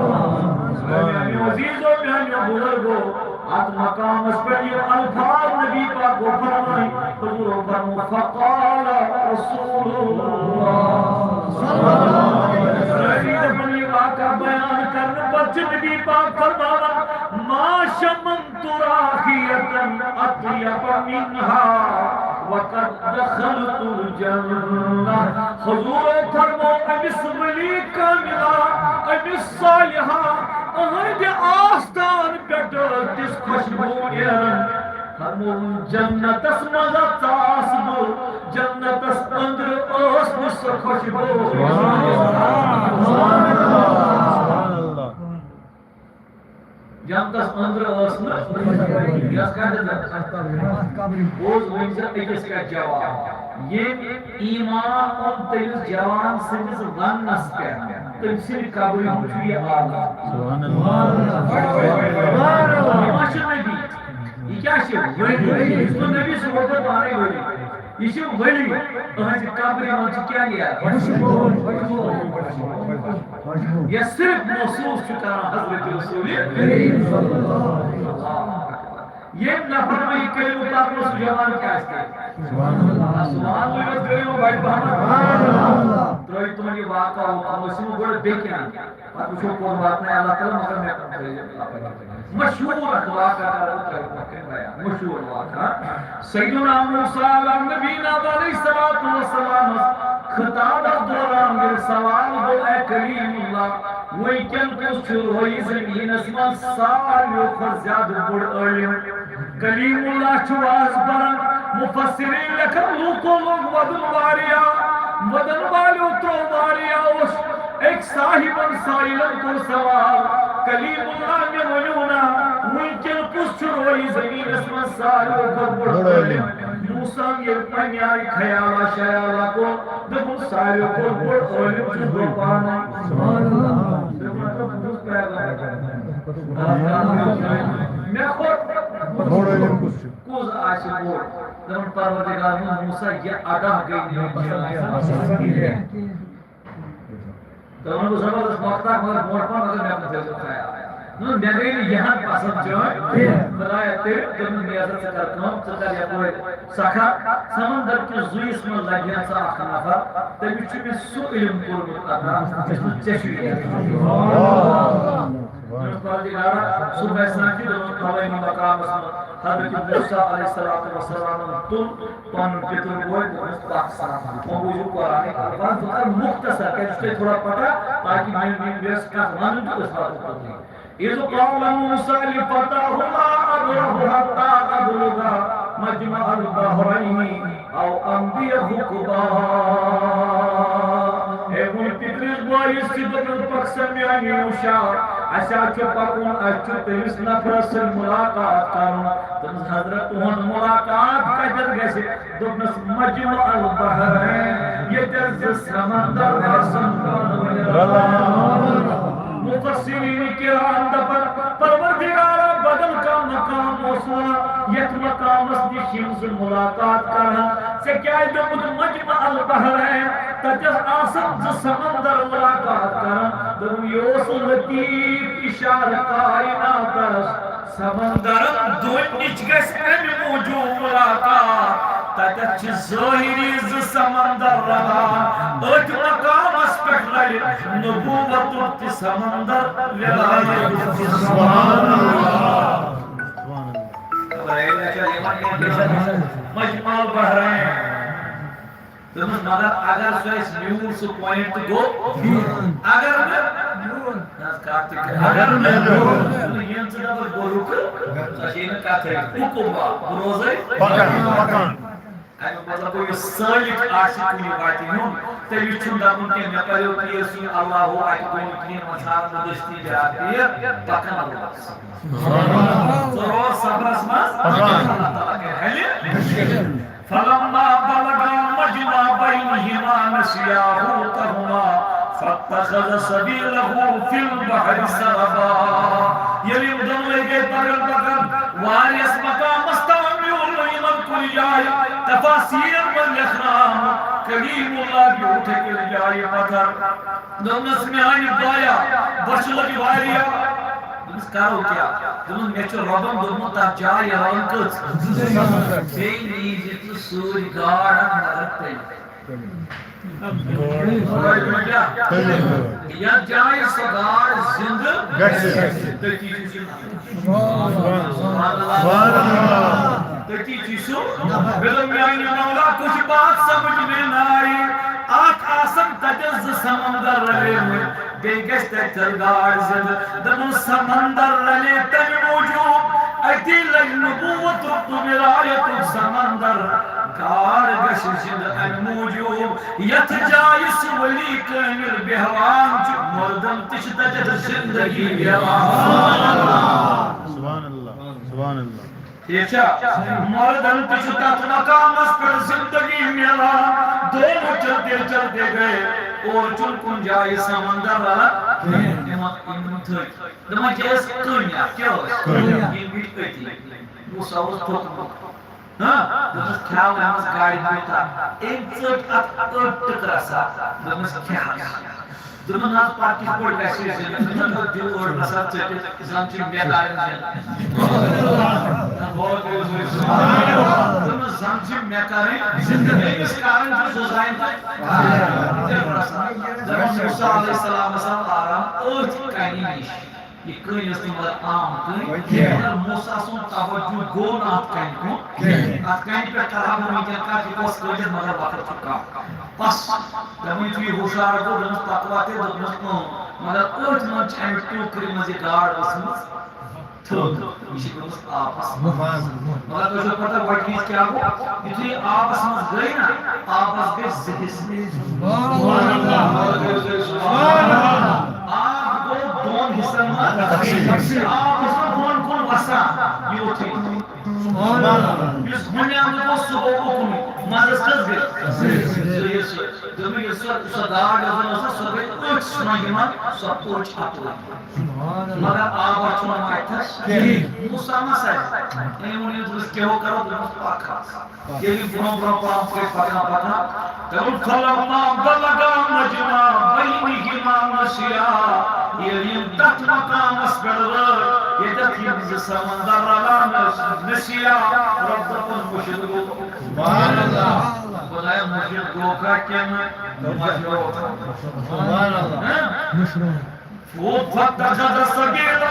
میانیو عزیزو، میانیو بزرگو، اتھ مقامس پٮ۪ٹھ یِم الفاظ نبی پاکو فرمٲے، حضورو فرمو، فقال رسول اللہ صلی اللہ علیہ وسلم۔ یہِ واقعہ بیان کرنہٕ پتہٕ چھُ نبی پاک فرماوان، ما شممت راحیة اطیب منها وقد دخلت الجنة۔ حضورو فرمو، أمِس ولی کاملہ، أمِس صالحہ، أہنٛدِ آستان پٮ۪ٹھ تِژھ خوشبو نیران۔ فرمو، جنتس منٛز ژاس بہٕ، جنتس أنٛدرٕ ٲس نہٕ سۄ خوشبو۔ سبحان اللہ۔ جنتس أنٛدرٕ ٲس نہٕ، یۄس کتٮ۪تھ ٲس؟ بوز وۄنۍ ژٕ أکِس کتھ جواب۔ ییٚمۍ ایمان اوٚن تٔمِس جوان سٕنٛدِس وننس پٮ۪ٹھ، تٔمۍ سٕنٛدِ قبرِ ہُنٛد چھُ یہِ عالم۔ سبحان اللہ۔ یہِ ما چھُ نبی؟ یہِ کیٛاہ چھِ؟ ولی۔ یہِ چھُ نبی، سُہ گوٚو پتہٕ پانے ولی۔ یہِ چھِ ولی، أہنٛزِ قبرِ منٛز چھِ کیٛاہ نیران؟ یہِ صرف محسوس چھُ کران حضرت رسول کریم۔ ییٚمۍ نفر وۄنۍ یہِ کلمہٕ پرنو، سُہ جوان کیٛاہ آسہِ کران؟ سبحان اللہ۔ سبحان اللہ، یۄس گٔے وۄنۍ بڑِ پہمتھ۔ ترٛٲیِو تِمن یہِ واقعہ، اوکُن ٲسِو گۄڈٕ بیٚیہِ کینٛہہ۔ پتہٕ وٕچھو کوٚت واتنایہِ اللہ تعالیٰ، مگر مےٚ کُن ترٛٲیِو۔ مشہوٗر اکھ واقعہ کرو تۄہہِ برونٛہہ کنہِ بیان، مشہوٗر واقعہ۔ سیدنا موسیٰ علیٰ نبینا علیہ الصلوۃ والسلام خطابس دوران ییٚلہِ سوال گوٚو، اے کلیم اللہ، وٕنکٮ۪ن کُس چھُ رویہِ زٔمیٖنس منٛز ساروِیو کھۄتہٕ زیادٕ بوٚڑ عٲلِم؟ کلیم اللہ چھُ واز پران، مفسرین لیکھن، لوٗکو لوگ ودُن واریاہ، ودن والیو ترٛوو واریاہ اوس۔ أکۍ صاحبن سائلن کوٚر سوال، کلیم اللہ، مےٚ ؤنِو نا، وٕنکٮ۪ن کُس چھُ رویہِ زٔمیٖنس منٛز ساروِیو کھۄتہٕ بوٚڑ عٲلِم؟ موسیٰ ییٚلہِ پننہِ آیہِ خیالا شیالا کوٚر، دوٚپُن، ساروِیو کھۄتہٕ بوٚڑ عٲلِم چھُس بہٕ پانَے۔ دوٚپُن، مےٚ کھۄتہٕ بوٚڑ عٲلِم کُس چھُ؟ کُس آسہِ بوٚڑ؟ دوٚپُن، پروردگار میون، موسیٰ، یہِ ادا گٔے میٲنۍ۔ تہٕ وۄنۍ گوٚو زبردست مۄختار، مگر برونٛٹھ پہن اگر مےٚ کُن تھٲیزیو خیال۔ نہ، مےٚ گٔے نہٕ یِہن پسند چٲنۍ کینٛہہ۔ خدایا، تٔمۍ دوٚپُن، نیزر، ژٕ کر کٲم، ژٕ کر یپٲرۍ سخر، سمندر کِس زُیِس منٛز لگہِ ہا ژٕ اکھ نفر، تٔمِس چھُ مےٚ سُہ علم کوٚرمُت عطا، یُس نہٕ ژےٚ چھُے یوت۔ دوٚپُن، پروردگارا، صبحس سان چھِ، دوٚپُن، فلٲنی مقامس منٛز حضرت موسیٰ علیہ الصلوۃ والسلام تُل پنُن پِتُر بوے، دوٚپمَس، پَکھ سا۔ وۄنۍ بوٗزِو قرآنٕکۍ الفاظ، بہٕ کَرٕ مُختصر، کیٛازِ چھُ تۄہہِ تھوڑا پَتہ، تاکہِ میٛٲنۍ، میٛٲنۍ وٮ۪س کَتھ وَنُن تہٕ أسۍ واتو توٚتام۔ إذ قال موسى لفتاه لا أبرح حتى أبلغ مجمع البحرين أو أمضي حقبا۔ أمۍ ووٚن پِترِس بٲیِس تہِ، دوٚپُن، پَکھ سا میٛانہِ یوٗشا، اَسہِ حظ چھُ پَکُن، اَسہِ چھُ تٔمِس نفرَس سۭتۍ مُلاقات کَرُن۔ دوٚپمَس، حضرت، تُہُنٛد مُلاقات کَتٮ۪تھ گژھِ؟ دوٚپنَس، مجمع البحرین، ییٚتٮ۪تھ زٕ سمندر آسَن پانہٕ ؤنۍ رلان۔ مفسرین کرام دپان، پروردگارا، بدل کانٛہہ مقام اوس وَنان، یتھ مقامس نِش یِم زٕ ملاقات کرن۔ ژےٚ کیازِ دوٚپُتھ مجمع البحرین؟ تتٮ۪س آسن زٕ سمندر ملاقات کران۔ دوٚپُن، یہِ اوس لطیف اشارٕ کائناتس۔ سمندرن دۄن نِش گژھِ امہِ موٗجوٗب ملاقات۔ تتٮ۪تھ چھِ ظٲہری زٕ سمندر رلان۔ أتھۍ مقامس پٮ۪ٹھ رلہِ نبوتُک تہِ سمندر، ولایتُک تہِ۔ سبحان اللہ۔ مجمع البحرین۔ دوٚپمَس، مگر اگر سُہ اَسہِ میوٗل سُہ point تہٕ گوٚو، اگر نہٕ، نہ حظ، کَتھ تہِ کَرِ۔ اگر نہٕ میوٗل۔ دوٚپمَس، ییٚمہِ ژٕ دَپَس بہٕ رُکہٕ، سۄ چھےٚ نہٕ کَتھٕے۔ حُکُم با، بہٕ روزَے۔ پَکان، پَکان۔ اَمیُک مطلب گوٚو، یُس سٲلِک آسہِ کُنہِ وَتہِ ہُنٛد، تٔمِس چھُنہٕ دَپُن کینٛہہ، مےٚ پَریو تیز سُنٛد اللہ ہو اَتہِ گوٚو نہٕ کِہیٖنۍ، وۄنۍ ژھانٛڈ بہٕ دٔستی جاے، پَکان روز۔ ژٕ روز صبرَس منٛز، اللہ تعالیٰ کَرِ ہٮ۪لہِ۔ فلما بلغا مجمع بینہما نسیا حوتہما فاتخذ سبیلہ فی البحر سربا۔ ییٚلہِ یِم دۄنوَے گٔے پکان پکان واریس مقامس تام، میوٗل نہٕ یِمن کُنہِ جایہِ۔ تفاسیرن منٛز لیکھنہٕ آمُت، کلیم اللہ بیوٗٹھ أکِس جایہِ پتھر۔ دوٚپنس، میانہِ بایا، بۄچھِ لٔگۍ واریاہ۔ دوٚپمَس، کرو کیٛاہ؟ دوٚپُن، مےٚ چھُ رۄبَن دوٚپمُت، تَتھ جایہِ ہاوَن کٔژ؟ بیٚیہِ نیٖزِ ژٕ سۭتۍ گاڈ اَکھ، مگر تٔمۍ۔ یَتھ جایہِ سۄ گاڈ زِندٕ گژھِ۔ تٔتی چھُ سُہ۔ سبحان اللہ۔ تٔتی چھُ سُہ۔ مےٚ دوٚپ، میٛانہِ مولا، کُچھ بات سمجھ میں نہ آئی۔ اَکھ آسَن تَتٮ۪س زٕ سمندر رَلے مٕتۍ۔ بیٚیہِ گژھِ تَتہِ تھٔر گاڈ زِندٕ۔ دوٚپُن، سمندر رلے تَمہِ موٗجوٗب، أتی لگہِ نبوتُک تہٕ ولایتُک سمندر۔ گاڈ گژھِ زِندٕ اَمہِ موٗجوٗب، یَتھ جایہِ سُہ ولی کٲمِل بیٚہوان چھُ، مردن تہِ چھِ تَتٮ۪تھ زِندگی میلان۔ سبحان اللہ، سبحان اللہ۔ ٹھیٖک چھا؟ مردن تہِ چھُ تتھ مقامس پٮ۪ٹھ زندگی میلان۔ دونوں چلتے چلتے گئے۔ اورٕ چھُنہٕ کُنہِ جایہِ سمندر رلان۔ یِمن، یِمن تھٔدۍ۔ دَپان چھِ أسۍ کٔنۍ اکھ۔ کیٛاہ اوس؟ کٔنۍ اکھ۔ یِم بیٖٹھۍ أتی۔ موسیٰ اوس تھوٚکمُت۔ ہاں؟ دوٚپمَس، کھیٛاو أمِس گاڑِ پٮ۪ٹھ تھَپھ۔ أمۍ ژٔٹ اَتھ أٹ ٹُکرٕ سا۔ دوٚپمَس، کھےٚ حظ۔ دوٚپُن، نہ حظ، پَتہٕ کِتھ پٲٹھۍ گژھِ یہِ زِنٛدٕ؟ دوٚپُن، دِل اوٚڑ رَژھا ژٔٹِتھ، زَن چھِ مےٚ کَرٕنۍ زِنٛدٕ۔ نہ، بہٕ ہا گوٚوُس وۄنۍ سُہ۔ دوٚپُن، زَن چھِ مےٚ کَرٕنۍ زِنٛدٕ۔ أمِس کَرٕنۍ چھِ سُہ زَنہِ تہٕ کَرٕنۍ۔ دِل رَژھا۔ دوٚپُن، موسیٰ علیہ السلامَس آو آرام أتھۍ کَنہِ نِش۔ یہِ کٔنۍ ٲس نہٕ مگر عام کٔنۍ۔ کینٛہہ۔ مگر موسیٰ سُنٛد توجہ گوٚو نہٕ اَتھ کَنہِ کُن۔ کینٛہہ۔ اَتھ کَنہِ پٮ۪ٹھ کَرٕ ہا بہٕ وٕنکٮ۪ن کَتھ، یہِ کۄس کٔنۍ چھِ، مگر وقت چھُ کَم۔ بَس، دَپان چھُ یہِ ہُشار گوٚو، دوٚپمَس، "پَکوا تیٚلہِ؟" دوٚپمَس، "اۭں۔" مگر أتھۍ منٛز چھِ اَمہِ ٹوٗکرِ منٛز یہِ گاڈ ٲسمٕژ تھٔد۔ یہِ چھِ گٔمٕژ آبَس منٛز۔ مگر تۄہہِ چھو پَتہ وۄنۍ کیٛاہ گوٚو؟ یُتھُے یہِ آبَس منٛز گٔے نہ، آبَس گٔے زٕ حصہٕ۔ آب گوٚو دۄن حصن منٛز تقسیٖم۔ آب اوس نہٕ بۄن کُن وسان، یہِ ووٚتھُے۔ یُس بُنیاد اوس، سُہ گوٚو اُکنُے۔ منٛزس کٔژ گٔے؟ زٕ حصہٕ۔ دوٚپُن، یُس سۄ، سۄ گاڈ یۄس زن ٲس، سۄ گٔے أتھۍ سرٛۄنٛگہِ منٛز، سۄ پٔچ اَپٲرۍ۔ مگر آب چھُنہٕ وۄنۍ اَتھس کِہیٖنۍ۔ موسیٰ ما سَرِ؟ أمۍ ووٚن، یُتھ أسۍ کیٛاہ کرو، دوٚپُس، پَکھ حظ۔ ییٚلہِ برٛونٛہہ برٛونٛہہ پَہَم پٔکۍ پَکان پَکان، دوٚپُن، فلما بلغا مجمع بینہما نسیا، ییٚلہِ یِم تَتھ مقامَس پٮ۪ٹھ وٲتۍ، ییٚتٮ۪تھ یِم زٕ سمندر رلان ٲسۍ، نسیا، رب دوٚپُن، مُشِت گوٚو۔ سبحان اللہ۔ خدایا، مُشِت گوٚو کھا کِنہٕ مَشروٗع؟ سبحان اللہ۔ ہہ؟ فاتخذ سبیلہ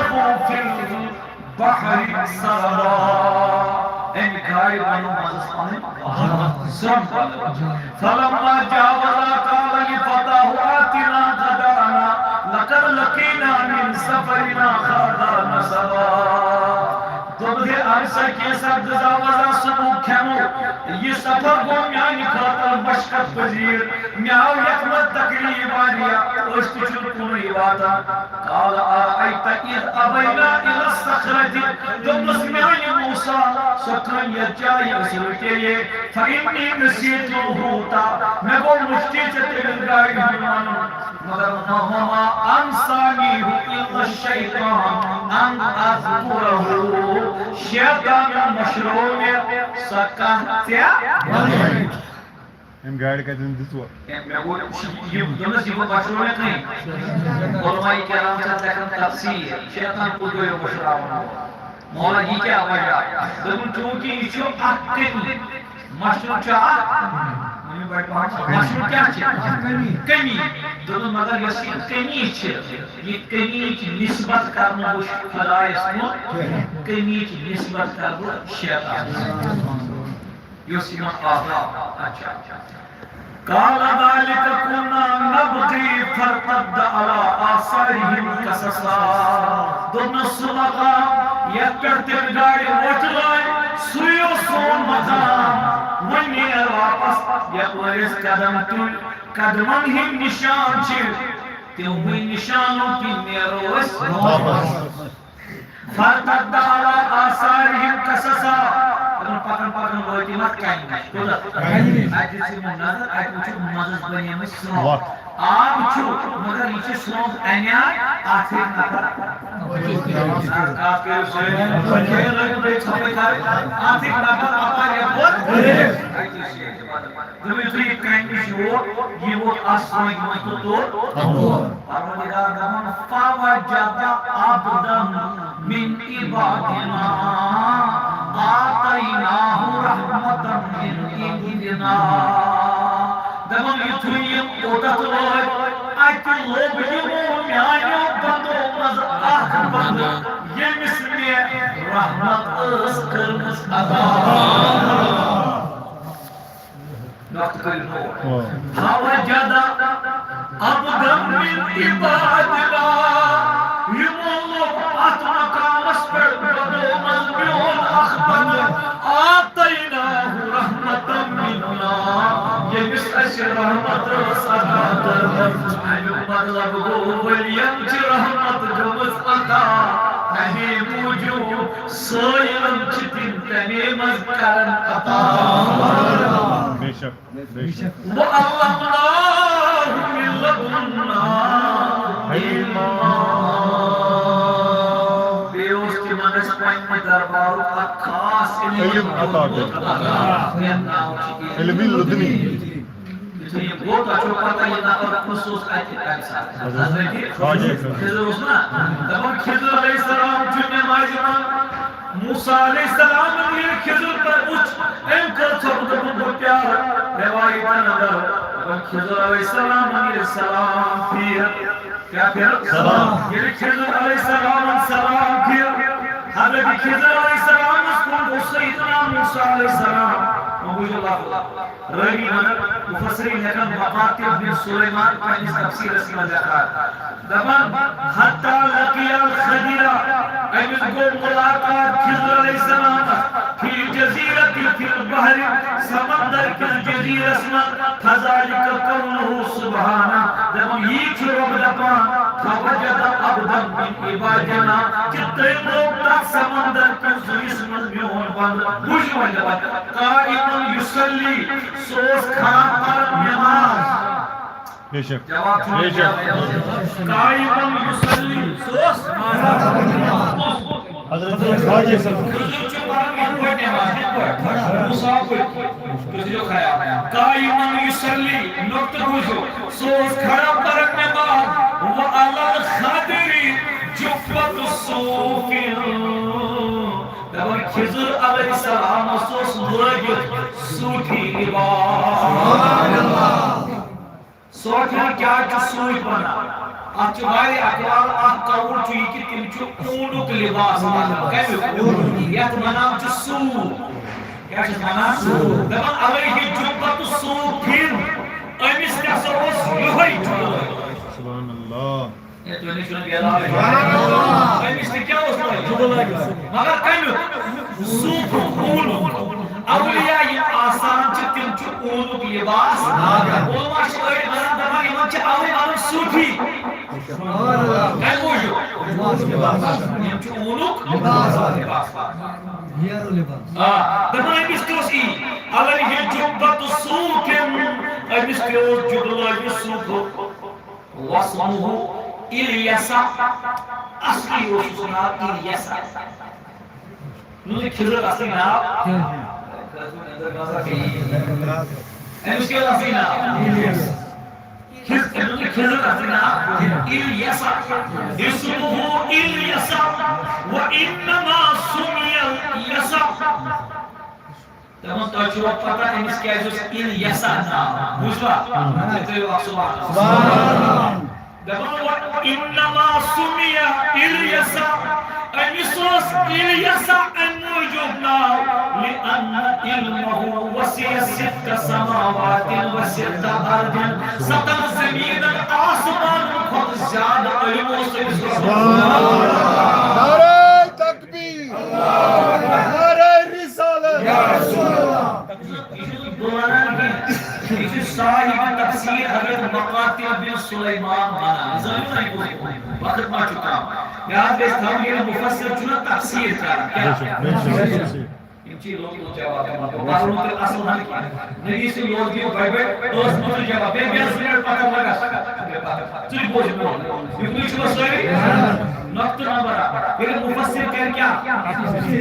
فی البحر سربا۔ أمۍ گاڑِ بنوو منٛزس پنٕنۍ سرٛنٛگ۔ فلما جاوزا قال لفتاه آتنا غداءنا لقد لقینا من سفرنا هذا نصبا۔ دوٚپُن، ہے، اَمہِ سۭتۍ کینٛژھا غذا وزا سُہ بہٕ کھٮ۪مو۔ یہِ سفر گوٚو میٛانہِ خٲطرٕ مشقت پذیٖر۔ مےٚ آو یَتھ منٛز تکلیٖف واریاہ، أسۍ تہِ چھِنہٕ کُنُے واتان۔ قال أرأيت إذ أوينا إلى الصخرة، دوٚپمَس، میٛانہِ موسیٰ، سۄ کٔنۍ یَتھ جایہِ أسۍ رُکے، فإني نسيت الحوت، مےٚ گوٚو مٔشتٕے ژےٚ تٔمِس گاڑِ ہُنٛد وَنُن۔ مگر وما أنسانيه إلا الشيطان أن أذكره، شیطانن مٔشرٲو مےٚ سۄ کَتھ ژےٚ وَنٕنۍ۔ أمۍ گاڑِ کَتٮ۪ن دِژ وۄنۍ؟ ہے، مےٚ گوٚو، یہِ، دوٚپمَس، یہِ گوٚو مٔشرٲو مےٚ کٔمۍ؟ علماء کرام چھِ اَتھ لیکھان تفسیٖر، شیطان کوٚت گوٚو یہِ مٔشراوُن؟ مولا، یہِ کیٛاہ وجہ؟ دوٚپُن، چوٗنٛکہِ یہِ چھُ اَکھ کٔمی۔ مَشروٗع چھُ اَکھ، مَشروٗع کیٛاہ چھِ؟ کٔمی۔ دوٚپُن، مگر یۄس یہِ کٔمی چھِ، یہِ کٔمی چھِ نسبت کرنہٕ بہٕ خدایَس کُن، کٔمی چھِ نسبت کرٕ بہٕ شیطانَس۔ یۄس یِمن آزاد۔ اچھا۔ قال ذلك كنا نبغي فارتد على آثارهم قصصا۔ دوٚپنَس، سُہ مقام یَتھ پٮ۪ٹھ تٔمۍ گاڑِ وۄٹھ لٲے، سُے اوس سون مقام۔ وۄنۍ نیر واپس، یَپٲرۍ أسۍ قدم تُلۍ، قدمن ہٕنٛدۍ نِشان چھِ، تِموٕے نِشانو کِنۍ نیرو أسۍ واپس۔ فارتد على آثارهم قصصا۔ پکان پکان وٲتۍ یِم اَتھ کَنہِ نِش۔ کوٚت؟ اَتہِ دِژ یِمو نظر، اَتہِ وٕچھُکھ منٛزس بَنیمٕژ سرٛونٛگ۔ وَتھ۔ آب چھُ، مگر یہِ چھِ سرٛونٛگ اَمہِ آیہِ، اَتھ ہیٚکہِ نفر۔ کَتھ کٔرِو سٲری۔ بیٚیہِ لٲگِو بیٚیہِ ژھۄپہٕ کَرٕنۍ۔ اَتھ ہیٚکہِ نفر اَپارِ یَپٲرۍ۔ دوٚپُن، یُتھُے یہِ کَنہِ نِش ووت، یہِ ووت اَتھ سرٛوگہِ منٛز تہٕ توٚر۔ پروردگار دَپان، فوجد عبدا من عبادنا آتيناه رحمة من عندنا۔ دَپان، یُتھُے یِم اوٚتَتھ وٲتۍ، اَتہِ لوٚب یِمو میٛانیو بندو منٛزٕ اَکھ بندٕ، ییٚمِس مےٚ رحمت ٲس کٔرمٕژ عطا۔ وقت کٔرِو نوٹ۔ واہ۔ فوجد عبدا من عبادنا۔ یِمو لوٚب اَتھ مقامَس پٮ۪ٹھ بدو منٛز میون اَکھ بندٕ۔ آتیناہ رحمتا منا۔ ییٚمِس اَسہِ رحمت ٲس عطا کٔرمٕژ۔ اَمیُک مطلب گوٚو، ؤلین چھِ رحمت گٔمٕژ عطا۔ اَمے موٗجوٗب سٲیِلَن چھِ تِم تَمے منٛز کران عطا۔ بے شک، بے شک۔ وَعَلَّمْنَاهُ مِن لَّدُنَّا عِلْمًا۔ بیٚیہِ اوس تِمن اَسہِ پننہِ دربارُک اَکھ خاص علم عطا کوٚرمُت۔ یَتھ ناو چھُ علم لدنی۔ یُتھُے یہِ گوٚو، تۄہہِ چھو پتہ، یہِ نفر کُس اوس اَتہِ تَمہِ ساتہٕ؟ حضرت خضر اوس نا؟ دَپان، خضر علیہ السلام چھُ نٮ۪مازِ منٛز۔ موسیٰ علیہ السلامن ییٚلہِ خضر تَتہِ وُچھ، أمۍ کٔر ژھۄپہٕ، دوٚپُن، بہٕ پیارٕ۔ رِوایتن اندر، دَپان، خضر علیہ السلامن ییٚلہِ سلام پھِر، کیٛاہ پھِر؟ سلام۔ ییٚلہِ خضر علیہ السلامن سلام پھِر، حضرت خضر علیہ السلامس کُن گوٚو سیدنا موسیٰ علیہ السلام۔ وۄنۍ بوٗزِو لفظ۔ رٲوی ونان، مفسرین لیکھان مقاتل بن سلیمان پننِس تفسیرس منٛز لیکھان۔ دپان، حتیٰ لقی الخضر، أمِس گوٚو ملاقات خضر علیہ السلامس، فی الجزیرۃ فی البحر، سمندر کِس جزیرس منٛز، فذلک قولہ سبحانہ، دپان، یی چھُ رۄب دپان، فوجد عبدا من عبادنا، کہِ تٔمۍ لوٚب تتھ سمندر کِس زُوِس منٛز میون بندٕ۔ بوٗزِو وۄنۍ دپان، قائما یصلی، سُہ اوس کھڑا پران نماز۔ بے شک۔ جواب چھُ بے شک۔ قائماً یصلی، سُہ اوس۔ حضرت عیسیٰ علیہ السلام۔ حضور چھُ پران یِتھ پٲٹھۍ نماز، یِتھ پٲٹھۍ۔ موسیٰ پٲٹھۍ۔ تُہۍ تھٲیِو خیال۔ قائماً یصلی، نقطہٕ بوٗزِو۔ سُہ اوس کھڑا پران نماز۔ وعلی الخضر جبۃ صوف۔ دَپان خضر علیہ السلامس اوس لٲگِتھ صوفی لباس۔ سونچان کیٛاہ چھُ سوٗفی بنان؟ اتھ چھِ واریاہ اقوال، اکھ قول چھُ یہِ کہِ تِم چھِ اوٗنُک لباس لاگان۔ کمیُک؟ یتھ ونان چھِ سوٗف۔ کیٛاہ چھِس ونان؟ سوٗف۔ دپان علیہ جبۃ صوف، أمِس تہِ ہسا اوس یِہوٚے جُبہٕ۔ سبحان اللہ۔ ہے، تُہۍ نَے چھِو نہٕ بیدار۔ سبحان اللہ۔ أمِس تہِ کیٛاہ اوس لٲگِتھ؟ جُبہٕ لٲگِتھ۔ مگر کمیُک؟ صوفُک اوٗنُک۔ اولیاء یِم آسان چھِ، تِم چھِ اوٗنُک لباس۔ علماء چھِ أڑۍ وَنان، دَپان، یِمَن چھِ اَوَے وَنان صوفی۔ کَمہِ موٗجوٗب؟ یِم چھِ اوٗنُک لباس۔ آ، دَپان، أمِس تہِ اوس یی۔ علیہ جبۃ صوف، أمِس تہِ اوس جُبہٕ لٲگِتھ صوفُک۔ واسمہ الیسا، اصلی اوسُس ناو الیسا۔ نہ، خضر اصلی ناو۔ أمِس کیٛاہ اوس اصلی ناو؟ خض-، أمِس اوس خضر اصلی ناو الیسا۔ اسمہ الیسا، وانما سمی الیسا۔ دَپان، تۄہہِ چھُوا پتہ أمِس کیٛازِ اوس الیسا ناو؟ بوٗزوا؟ تُہۍ کٔرِو اکھ سبحان اللہ۔ سبحان اللہ۔ دَپان، وانما سمی الیسا، أمِس اوس الیسا اَمہِ موٗجوٗب ناو، لأن علمہ وسع ست سماوات وست ارض، ستن زمینن آسمانن کھۄتہٕ زیادٕ علم اوس أمِس۔ سبحان اللہ۔ نعرہ تکبیر۔ نعرہ رسالت۔ یہِ چھُس بہٕ وَنان کینٛہہ۔ یہِ چھُ صاحب تفسیر حضرت مقاتل بن سلیمان وَنان۔ زٲنِو نا یہِ کُس وقت ما چھُ کم۔ یاد گژھِ تھاوُن، ییٚلہِ مُفسر چھُ نا تفسیر کران۔ کیٛاہ؟ یِم چھِ لوٚت لوٚت جواب دِوان۔ بہٕ پَرو نہٕ تیٚلہِ اَصٕل ہَن کینٛہہ۔ نبی سٕنٛدۍ لوٚت دِیِو بَڑِ بَڑِ ٲس مُتُر جواب۔ بیٚیہِ بیٚیہِ زٕ منٹ پَتہٕ لَگَس۔ ژٕ تہِ بوز یہِ برونٛہہ۔ یُکنُے چھُ وۄنۍ سٲری۔ نۄقطہٕ نمبر اکھ۔ ییٚلہِ مُفسِر کَرِ کیٛاہ؟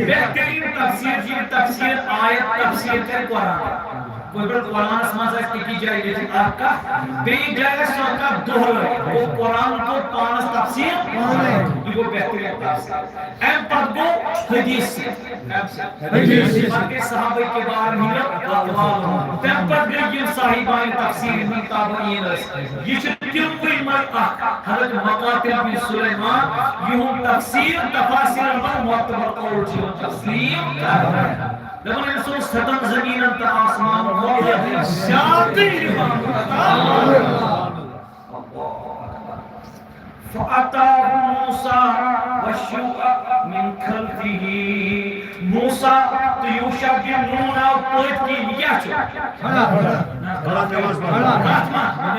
بہتریٖن تفسیٖر چھِ یہِ تفسیٖر آیت تفسیٖر کَرِ قرآن۔ گوٚو پَتہٕ قرآنَس منٛز آسہِ أکِس جایہِ لیٚکھِتھ اَکھ کَتھ، بیٚیِس جایہِ آسہِ سۄ کَتھ دۄہرٲوِتھ۔ گوٚو قرآن کوٚر پانَس تفسیٖر، یہِ گوٚو بہتریٖن تفسیٖر۔ اَمہِ پَتہٕ گوٚو حدیث۔ اَمہِ سۭتۍ۔ حدیث۔ پَتہٕ گٔے صحابہ کبارَن ہٕنٛدیو اقوالو۔ تَمہِ پَتہٕ گٔے یِم صاحبان تفسیٖر، یِم تابعیٖن ٲسۍ۔ یہِ چھِ تِموٕے منٛز اکھ حضرت مقاتل بن سلیمان، یِہُنٛد تفسیٖر تفاسیٖرَن منٛز معتبر قول چھُ یِوان تسلیم کرنہٕ۔ دَپان أمِس اوس ستن زٔمیٖنَن تہٕ آسمانَن کھۄتہٕ زیادٕ علم۔ فأتاه موسى والشوع من خلفه۔ موسیٰ تہٕ یوشع بن نون آو پٔتۍ کِنۍ۔ یہِ کیٛاہ چھُ؟ کھڑا، کھڑا۔ کتھ ما؟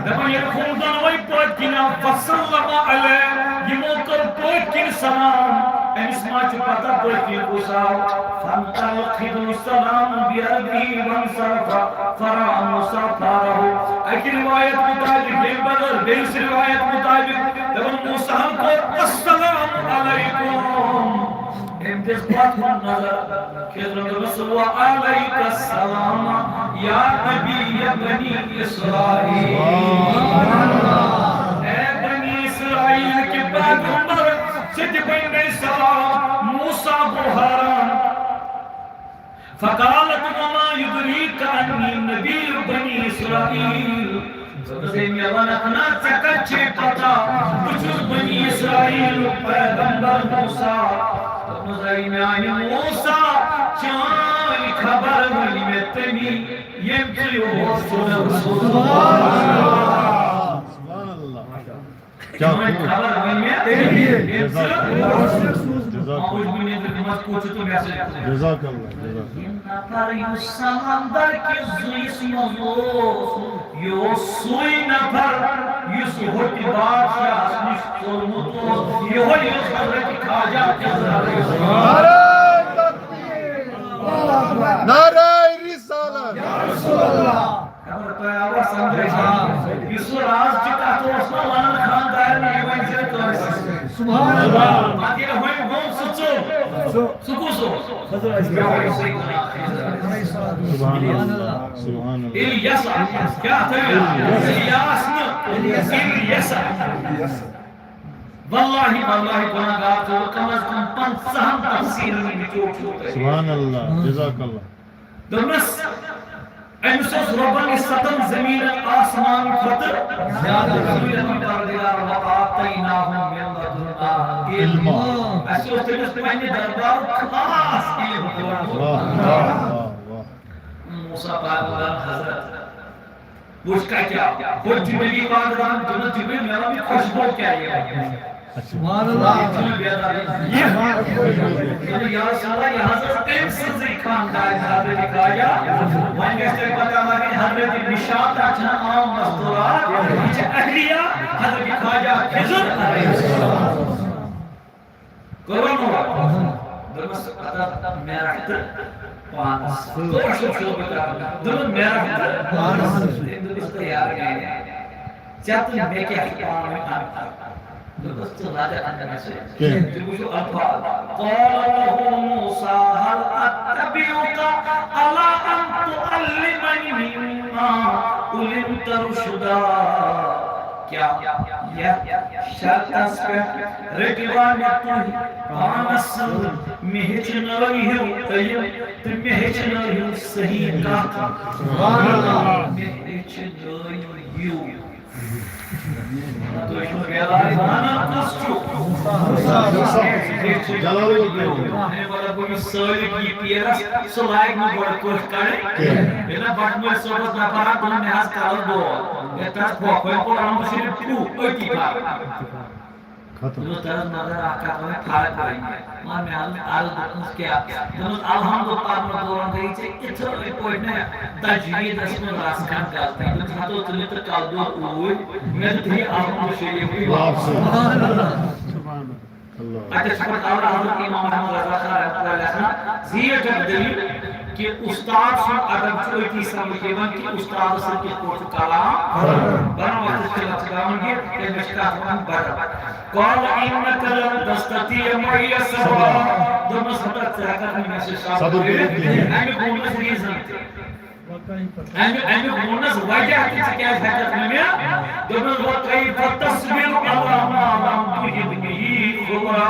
دَپان ییٚلہِ ہُم دۄنوَے پٔتۍ کِنۍ آو، فسلم علیہ، یِمو کٔر پٔتۍ کِنۍ سلام۔ أمِس ما چھُ پتہ پٔتۍ کِنۍ کُس آو؟ فانتقل السلام بيده وانصرف فرأى موسى فاره۔ اَکہِ روایت مطابق، ییٚمہِ بدل بیٚیِس روایت مطابق، دَپان موسیٰ ہن کوٚر السلام علیکم۔ أمۍ دِژ پتھ کُن نظر، خضرن دوٚپُس، وعلیک السلام یا نبی بنی اسرائیل۔ اے بنی اسرائیل کہِ پیغمبر، ژٕ تہِ بٔنۍ مےٚ سلام۔ موسیٰ گوٚو حٲران۔ فقال، وما يدريك أني نبي بني إسرائيل۔ دوٚپمَس، "ہے، مےٚ وَنَکھ نا، ژےٚ کَتہِ چھے پَتہ؟ بہٕ چھُس بنی اسرائیلُک پیغمبر موسیٰ۔" دوٚپمَس، "ہے میٛانہِ موسیٰ، چٲنۍ خبر ؤنۍ مےٚ تٔمی، ییٚمۍ ژٕ یور سوٗزُکھ۔" سبحان اللہ۔ کیا چٲنۍ خبر ؤنۍ مےٚ تٔمی، ییٚمۍ ژٕ یور سوٗزُکھ۔ جزاک اللہ۔ آ، وٕچھ، بہٕ نیٚبرِم منٛز کوٚت چھُ تہٕ مےٚ سۭتۍ کوٚت۔ جزاک اللہ، جزاک اللہ۔ یہِ نفر یُس سمندر کِس زُوِس منٛز اوس، یہِ اوس سُے نفر یُس ہوٚتہِ بادشاہس نِش ژوٚلمُت اوس، یِہوٚے اوس حضرت خواجہ خضر علیہ السلام۔ نعرہ تکبیر! نعرہ رسالت! یا رسول اللہ! خبر تۄہہِ آوا سمجھ؟ یُس سُہ راز چھُ، تتھ اوس نہٕ ونان خاندارن، یہِ ؤنۍ زِ کٲنٛسہِ۔ سبحان اللہ۔ پتہٕ ییٚلہِ وۄنۍ گوٚو سُہ ژوٚل، سُہ کُس اوس؟ سبحان اللہ، سبحان اللہ۔ الیسع، کیا تھا یہ؟ الیاس نہ، الیسع۔ واللہ، واللہ، گناہگار چھُ، کم از کم پنژاہن تفسیرن ہُنٛد نچوڑ چھُ تۄہہِ۔ سبحان اللہ، جزاک اللہ۔ دوٚپمَس، أمِس اوس رۄبن یہِ ستن زٔمیٖنن آسمان کھۄتہٕ زیادٕ۔ سورہ پروردگار، وآتیناہ من لدنا علما۔ اَسہِ اوس تٔمِس پننہِ دربارُک خاص علم کوٚرمُت۔ واہ، واہ، واہ، واہ۔ موسیٰ پیغمبر حضرت، وٕچھ کَتہِ آو۔ ہُتہِ چھُ نبی پاک دَپان، دوٚپُن، "جبریل، مےٚ وَن یہِ خوشبو کیٛاہ یِوان؟" سبحان اللہ۔ یہِ چھُنہٕ بیدار۔ یہِ، یا رسول اللہ، یہِ حضرت أمۍ سٕنٛزٕے خاندارِ حضرت خواجہ۔ وۄنۍ گژھِ تۄہہِ پتہ لگٕنۍ، حضرت نشاطہ چھَنہٕ عام مستورات، یہِ چھِ اہلیہ حضرت خواجہ خضر علیہ السلام۔ کوٚرُن ہوا؟ دوٚپمَس، "اَدٕ مےٚ رَٹھ تہٕ پانَس سۭتۍ۔" کٲشُر چھُس بہٕ کران۔ دوٚپُن، "مےٚ رَٹھ تہٕ پانَس سۭتۍ۔" تٔمۍ دوٚپُس، "تہٕ یارٕ میٛانہِ، ژےٚ تہٕ مےٚ کیٛاہ چھُ پانہٕ ؤنۍ اَنٛدٕ؟" دوٚپُس، "ژٕ لَگَکھ نہٕ مےٚ سۭتۍ۔" کینٛہہ۔ تٔمۍ وٕچھُو الفاظ۔ قال له موسى هل أتبعك على أن تعلمني مما علمت رشدا؟ کیا یتھ شرطس پٮ۪ٹھ رٔٹِوا مےٚ تُہۍ پانس سۭتۍ؟ مےٚ ہیٚچھنٲیِو علم تہٕ مےٚ ہیٚچھنٲیِو صحیح کتھ۔ سبحان اللہ۔ مےٚ ہیٚچھنٲیِو۔ تُہۍ چھِو بیدار، وَنان کُس چھُ؟ جلال الدین۔ اَمہِ پَتہٕ گوٚو یہِ سٲلِم یہِ پیرَس، سُہ لاگہِ نہٕ گۄڈٕ کٲشِر کَرٕنۍ۔ کینٛہہ۔ ییٚلہِ نہ بَٹہٕ مٲلۍ صٲبَس نفر اَکھ دوٚپُن، "مےٚ حظ کَرُس دود۔" ییٚلہِ تَتھ پھۄکھ وۄنۍ پوٚر، اَنُن چھُ یہِ پھُو أتی کَرُن۔ ختم۔ دوٚپمَس، "تَتھ حظ مگر اَکھ کَتھ وَنہٕ فرق وۄنۍ۔" مگر مےٚ حظ اوس عرض دوٚپمَس، "کیٛاہ؟" دوٚپمَس، "الحمد پَرنہٕ دوران گٔیے ژےٚ یِتھٲے پٲٹھۍ مےٚ تجویٖدَس منٛز رَژھ کھنٛڈ غلطی۔" دوٚپمَس، "ہَتو ژٕ مےٚ تہٕ کَلہٕ دود اوٗرۍ، مےٚ تہٕ تھٲیِو الحمد شریٖفٕے واپَس۔" اللہ۔ اَتٮ۪تھ چھُ پَتہٕ اعلیٰ حضرت امام احمد رضا خان رحمتہ اللہ علیہ لیکھان، زیٖٹھ اکھ دٔلیٖل کہِ اُستاد سُنٛد ادب چھُ أتی سمجھ یِوان کہِ اُستادَس سۭتۍ کِتھ پٲٹھۍ چھُ کلام بَنان۔ وقتَس چھِ لَژھ گامَن کہِ تٔمِس چھِ کَتھ وَنان بدل۔ قال إنك لن تستطيع معي صبرا۔ دوٚپمَس، "ہتا ژٕ ہٮ۪کَکھ نہٕ مےٚ سۭتۍ صبر صبر کٔرِتھ کٔرِتھ کِہیٖنۍ۔" کِہیٖنۍ۔ اَمیُک ووٚنمَس reason تہِ۔ اَمہِ، اَمیُک ووٚننَس وجہ تہِ، ژٕ کیٛازِ ہٮ۪کَکھ نہٕ مےٚ؟ دوٚپمَس، وَكيف تصبر على ما لم تحط به خبرا۔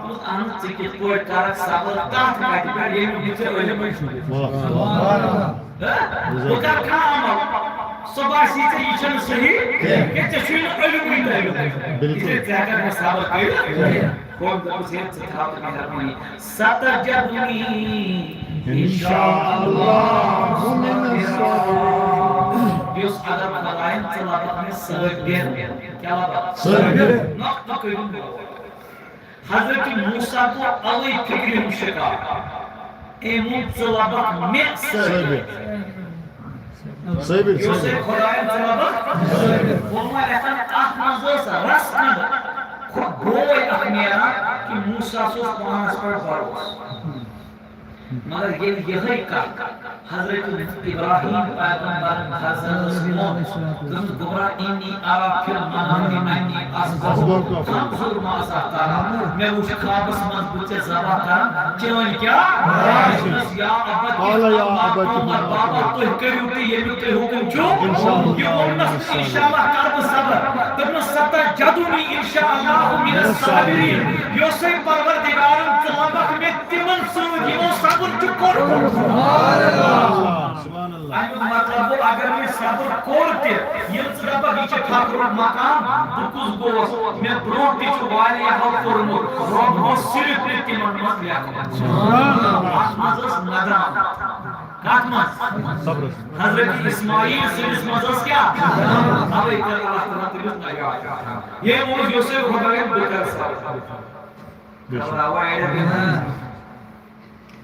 دوٚپمَس، اَہَن، ژٕ کِتھ پٲٹھۍ کَرَکھ صبر تَتھ کَتھِ پٮ۪ٹھ، ییٚمیُک نہٕ ژےٚ علمٕے چھُے۔ واہ۔ ہہ؟ بہٕ کَرٕ کانٛہہ عمل، سُہ باسی ژےٚ یہِ چھَنہٕ صحیح، کہِ ژےٚ چھُے نہٕ علمٕے تَمیُک۔ بِلکُل۔ یہِ ژےٚ ہٮ۪کَکھ نہٕ صبر کٔرِتھ۔ کوٚم دوٚپُس، "ہے، ژٕ تھاو تہٕ مہربٲنی، ستجدنی ان شاء اللہ من الصابرین۔" یُس اگر خۄدایَن ژٕ لبکھ مےٚ صٲبِر، کیٛاہ لبکھ؟ صٲبِر۔ نۄقطہٕ کٔرِو نوٹ۔ حضرت موسیٰ گوٚو اَوَے فِکرِ ہُنٛد شِکار۔ أمۍ ووٚن، "ژٕ لبکھ مےٚ صٲبِر۔" صٲبِر۔ یہِ اوس صٲبِر۔ خۄدایَن ژٕ لبکھ۔ ووٚنمَے یَتھ اَتھ منٛز ٲس رَژھ کھنٛڈ کھۄ-، بوے اَکھ نیران کہِ موسیٰ ہَس اوس پانَس پٮ۪ٹھ بھروسہٕ۔ مگر ییٚلہِ یِہوٚے کَتھ حضرت ابراہیم پیغمبر حضرتَس ووٚن، دوٚپُس، "گوٚبرا، انی ارا فی المنام انی اذبحک فانظر ماذا تری۔" مےٚ وُچھ خوابَس منٛز بہٕ ژےٚ ذبح کران، چٲنۍ کیٛاہ راے چھِ؟ یا ابت قال یا افعل ما ابت تؤمر، بابا، تُہۍ کٔرِو تہِ ییٚمیُک تۄہہِ حُکُم چھُ۔ یہِ ووٚننَس، انشاءاللہ کرٕ بہٕ صبر۔ ستجدنی ان شاء اللہ من الصابرین۔ یوسے پروردگارن، ژٕ لبکھ مےٚ تِمن سۭتۍ یِمو صبر چھُ کوٚرمُت۔ اَمیُک مطلب گوٚو، اگر مےٚ صبر کوٚر تہِ، ییٚلہِ ژٕ دَپَکھ، یہِ چھِ ٹھۄکرُک مقام، بہٕ کُس گوس؟ مےٚ برونٛہہ تہِ چھُ واریاہو کوٚرمُت، رۄب گوٚو صرف مےٚ تِمَن منٛز لیکھمُت۔ اَتھ منٛز ٲس ندامت۔ کَتھ منٛز؟ حضرت اسماعیل سٕنٛدِس منٛز ٲس کیٛاہ؟ اَوَے کٔر اللہ تعالیٰ تٔمِس نجات۔ ییٚمۍ ووٚن یوسف خۄدایَن، بہٕ کَرٕ صبر۔ خبر آوا اَڑٮ۪ن؟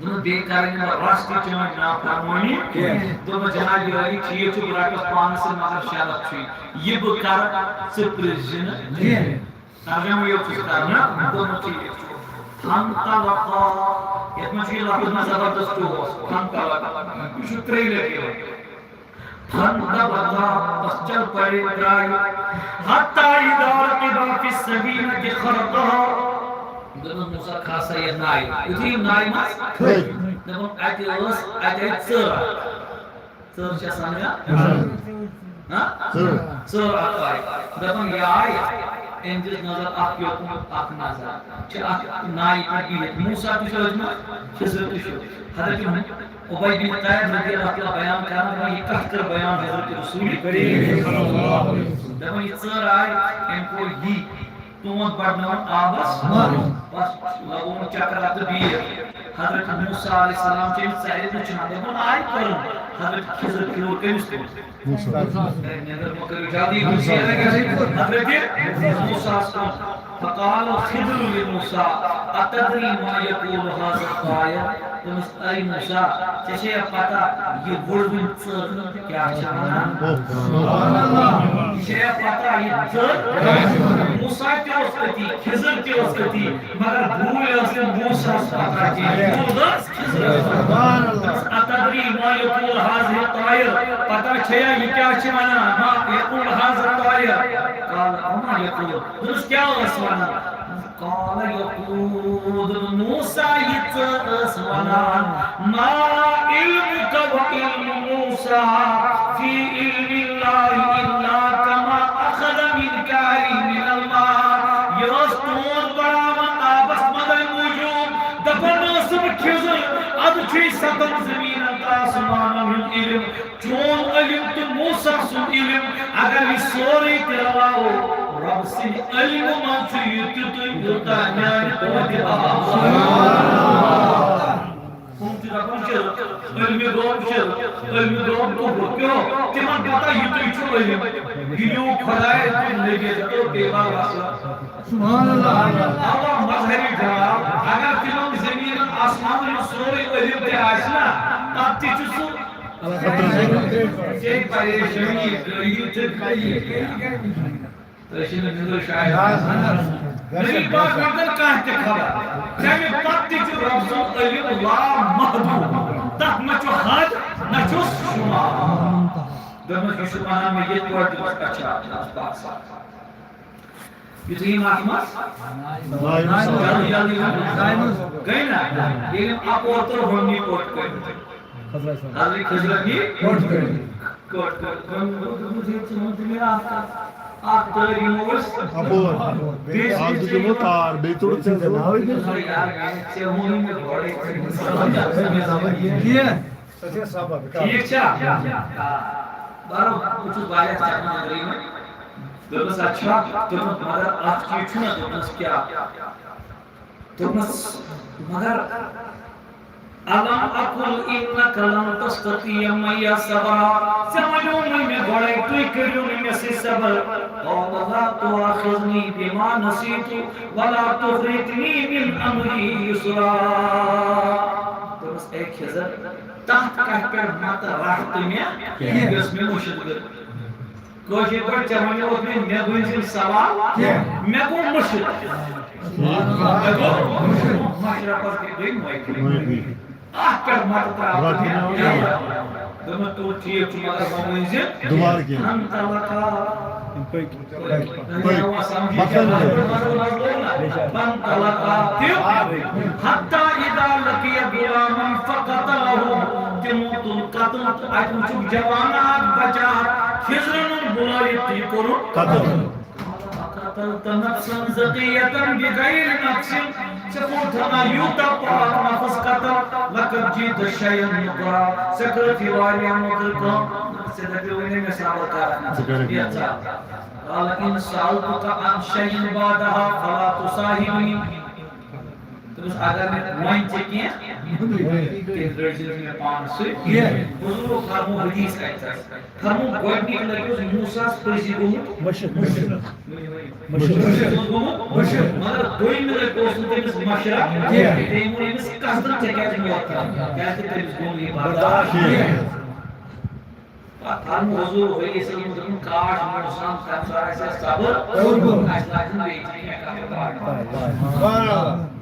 دوٚپُن، بیٚیہِ کَرَن یِم رَس تہِ چٲنۍ نافرمٲنی کینٛہہ۔ دوٚپُن، جناب عٲلی، ٹھیٖک چھُ، بہٕ رَٹَس پانَس سۭتۍ، مگر شرط چھُے، یہِ بہٕ کَرٕ، ژٕ پرٛژھ زِ نہٕ کینٛہہ۔ ترجمہٕ یوت چھُس کران، دوٚپُن، ٹھیٖک چھُ۔ فانطلقا، یَتھ منٛز چھُ یہِ لفظ نہ زبردست اوس، فانطلقا۔ یہِ چھُ ترٛیٚیہِ لَٹہِ یِوان۔ فانطلقا، بس چل پڑے، درٛاے۔ حتی اذا رکبا فی السفینۃ خرقها۔ دوٚپُن، موسیٰ، کھس سا یَتھ نایہِ۔ یُتھُے یِم نایہِ منٛز کھٔتۍ۔ دوٚپُن، اَتہِ ٲس، اَتہِ آیہِ ژٔر۔ ژٔر چھےٚ سمجھان؟ ہاں؟ ژٔر۔ ژٔر اکھ آیہِ۔ دَپان، یہِ آیہِ، أمۍ دِژ نظر اکھ یوکُن، اکھ نظر۔ چھِ اَتھ نایہِ پٮ۪ٹھ بِہِتھ۔ موسیٰ تہِ چھُ أتھۍ منٛز، خضر تہِ چھُ۔ حضرت عبی بن کعب رضی اللہ تعالیٰ بیان کران، دَپان، یہِ کَتھ کٔر بیان حضرت رسول کریم۔ دَپان، یہِ ژٔر آیہِ، أمۍ کوٚر یی۔ تُہُنٛد بَڑناوُن آبَس منٛز۔ بَس لَگووُن چَکرا تہٕ بیٖٹھ۔ حضرت موسیٰ علیہ السلام چھِ أمِس ژَرِ وٕچھان، دَپان، آے کٔرٕن۔ حضرت خضر پھیوٗر کٔمِس کُن؟ موسیٰ۔ اے، نظر مہٕ کٔرِو جلدی، حضرت موسیٰ ہَس کُن۔ فقال الخضر لموسیٰ، أتدري ما يقول هذا الطائر؟ دوٚپمَس، اے موسیٰ، ژےٚ چھےٚ پتہ یہِ وُڑوٕنۍ ژٔر کیٛاہ چھِ وَنان؟ یہِ چھےٚ پتہ یہِ ژٔر؟ موسیٰ تہِ اوس أتی، خضر تہِ اوس أتی، مگر بوٗلۍ ٲس نہٕ موسیٰ ہَس پتہ کینٛہہ۔ بوٗل ٲس خضرَس پتہ۔ أتدری ما یقول هذا الطائر؟ پتہ چھےٚ یہِ کیٛاہ چھِ وَنان؟ ما یقول هذا الطائر؟ قال وما یقول؟ دوٚپمَس، کیٛاہ ٲس وَنان؟ قال یقول، موسیٰ یہِ ژٕ ٲس وَنان، ما علمك وعلم موسیٰ في علم الله إلا كما أخذ من كاري من الماء۔ یہِ ٲس تونٛد بَڑاوان آبَس منٛز اَمہِ موٗجوٗب۔ دَپان ٲسٕم، خضر، اَدٕ چھُے سَتَن زٔمیٖنَن تہٕ آسمانَن ہُنٛد علم۔ چون علم تہٕ موسیٰ سُنٛد علم، اگر یہِ سورُے تہِ رلاوو، رۄب سٕنٛدِ علمہٕ منٛز چھُ یہِ تیُتُے، یوٗتاہ میانہِ توتہِ علاوٕ۔ کٕم چھِ دَپان، چھِ علمِ غٲب، چھِ علمِ غٲب کُفر۔ کیوں؟ تِمن پتہ یِتُے چھُ علم۔ یہِ نیوٗ خۄدایَن تہٕ نبیَس تہٕ پیغمبرَس۔ سبحان اللہ۔ اَوا مظہری جواب، اگر تِمن زٔمیٖنَن آسمانَن ہُنٛد سورُے علم تہِ آسہِ نا، تَتھ تہِ چھُ سُہ ژےٚ پریشٲنی گٔیی تہٕ گٔیی۔ تُہۍ چھِو نہٕ نِندٕر شاید۔ نبی پاک وَنان کانٛہہ تہِ خبر۔ تَمہِ پتہٕ تہِ چھُ رۄب سُنٛد علم لامحدوٗد۔ تَتھ نہ چھُ حد، نہ چھُس شُمار۔ دوٚپمَس، یہِ چھُ وَنان مےٚ یِتھ پٲٹھۍ، دوٚپمَس، اچھا، بس، بس۔ یُتھُے یِم اَتھ منٛز نایہِ منٛز۔ جلدی، جلدی ؤنِو۔ نایہِ منٛز۔ گٔے نا؟ ییٚلہِ یِم اَپور تہٕ ہُم یہِ کوٚٹ کٔرۍ۔ حضرت خضرَن یہِ کوٚٹ کٔرۍ۔ کوٚٹ کٔرۍ۔ وۄنۍ گوٚو دوٚپمُت، ہے، ژٕ وَن تہٕ مےٚ اَکھ کَتھ۔ اَکھ دٲرۍ یِمو أسۍ۔ اَپور۔ بیٚیہِ اَکھ دیُت یِمو تار، بیٚیہِ توٚڑُکھ ژےٚ زَنٛگہٕ۔ ہے یار، ژےٚ ووٚنُے مےٚ گۄڈَے۔ ٹھیٖک۔ ٹھیٖک چھا؟ آ، بہرحال، بہٕ چھُس واریاہ چَکرَن اَندرٕے وۄنۍ۔ دوٚپمَس، اچھا، دوٚپمَس، مگر اَکھ چیٖز چھُنہ، دوٚپمَس، کیٛاہ؟ دوٚپمَس، مگر الم اقل انک لن تستطیع معی صبرا۔ ژےٚ وَنیومَے مےٚ گۄڈَے، تُہۍ کٔرِو نہٕ مےٚ سۭتۍ صبر۔ قال لا تؤاخذنی بما نسیت ولا تفرطنی من امری یسرا۔ دوٚپمَس، اے خضر، تَتھ کَتھِ پٮ۪ٹھ مَتہٕ رَٹھ تہٕ مےٚ، یۄس مےٚ مٔشِتھ گٔے۔ کٲشِر پٲٹھۍ ژےٚ وَنیوتھ مےٚ، مےٚ ؤنۍ زِ سوال، کینٛہہ۔ مےٚ گوٚو مٔشِتھ۔ مےٚ گوٚو مٔشِتھ۔ مَشرَفَس گٔے معٲفی۔ معٲفی۔ اَتھ پٮ۪ٹھ مَتہٕ ترٛاو تہٕ مےٚ۔ رَٹھ مےٚ۔ دوٚپمَس، تُل، ٹھیٖک چھُ، مگر وۄنۍ ؤنۍ زِ۔ دُبارٕ کینٛہہ۔ فانطلقا۔ پٔکۍ۔ پٔکۍ۔ مۄکلٲو۔ فانطلقا تِم حتی اذا لقیا غلاما فقتلہ۔ تِمو تُل قتل تہٕ اَتہِ وُچھُکھ جوانہ اَکھ بَچہٕ اَکھ۔ خضرَن بُلٲوِتھ تہٕ یہِ کوٚرُکھ قتل۔ قتلت نفسا زکیة بغیر نفس، ژےٚ کوٚرتھ نا یوٗتاہ پاک نفس قتل، لقد جئت شیئا نکرا، ژےٚ کٔرتھ یہِ واریاہ مٔکٕر کٲم، ژےٚ دَپیووُے نہٕ مےٚ صبر کر، ژٕ کر۔ یَتھ ژٕ۔ قال ان سألتک عن شیء بعدها فلا تصاحبنی۔ دوٚپمَس، اگر مےٚ وۄنۍ ژےٚ کینٛہہ، تیٚلہِ رٔٹۍ زِ مےٚ پانَس سۭتۍ۔ حضور فرمو حدیث اَکہِ طرفہٕ۔ فرمو گۄڈٕنِکۍ لَٹہِ اوس موسیٰ ہَس پٔزی گوٚمُت مُشرِک۔ مُشرِک۔ مُشرِک اوس گوٚمُت مُشرِک۔ مگر دوٚیمہِ لَٹہِ اوس نہٕ تٔمِس مَشرَف کینٛہہ۔ تٔمۍ ووٚن أمِس قصدن ژےٚ کیٛازِ موت کَرُن؟ کیٛازِ تٔمِس گوٚو نہٕ یہِ برداش کینٛہہ۔ پتہٕ فرموو حضور علیہ السلام، دوٚپُن، کاش موسیٰ ہن تَمہِ ساتہٕ آسہِ ہا صبر، اَسہِ لگہِ نہٕ بیٚیہِ تہِ کینٛہہ کَتھ باتھ۔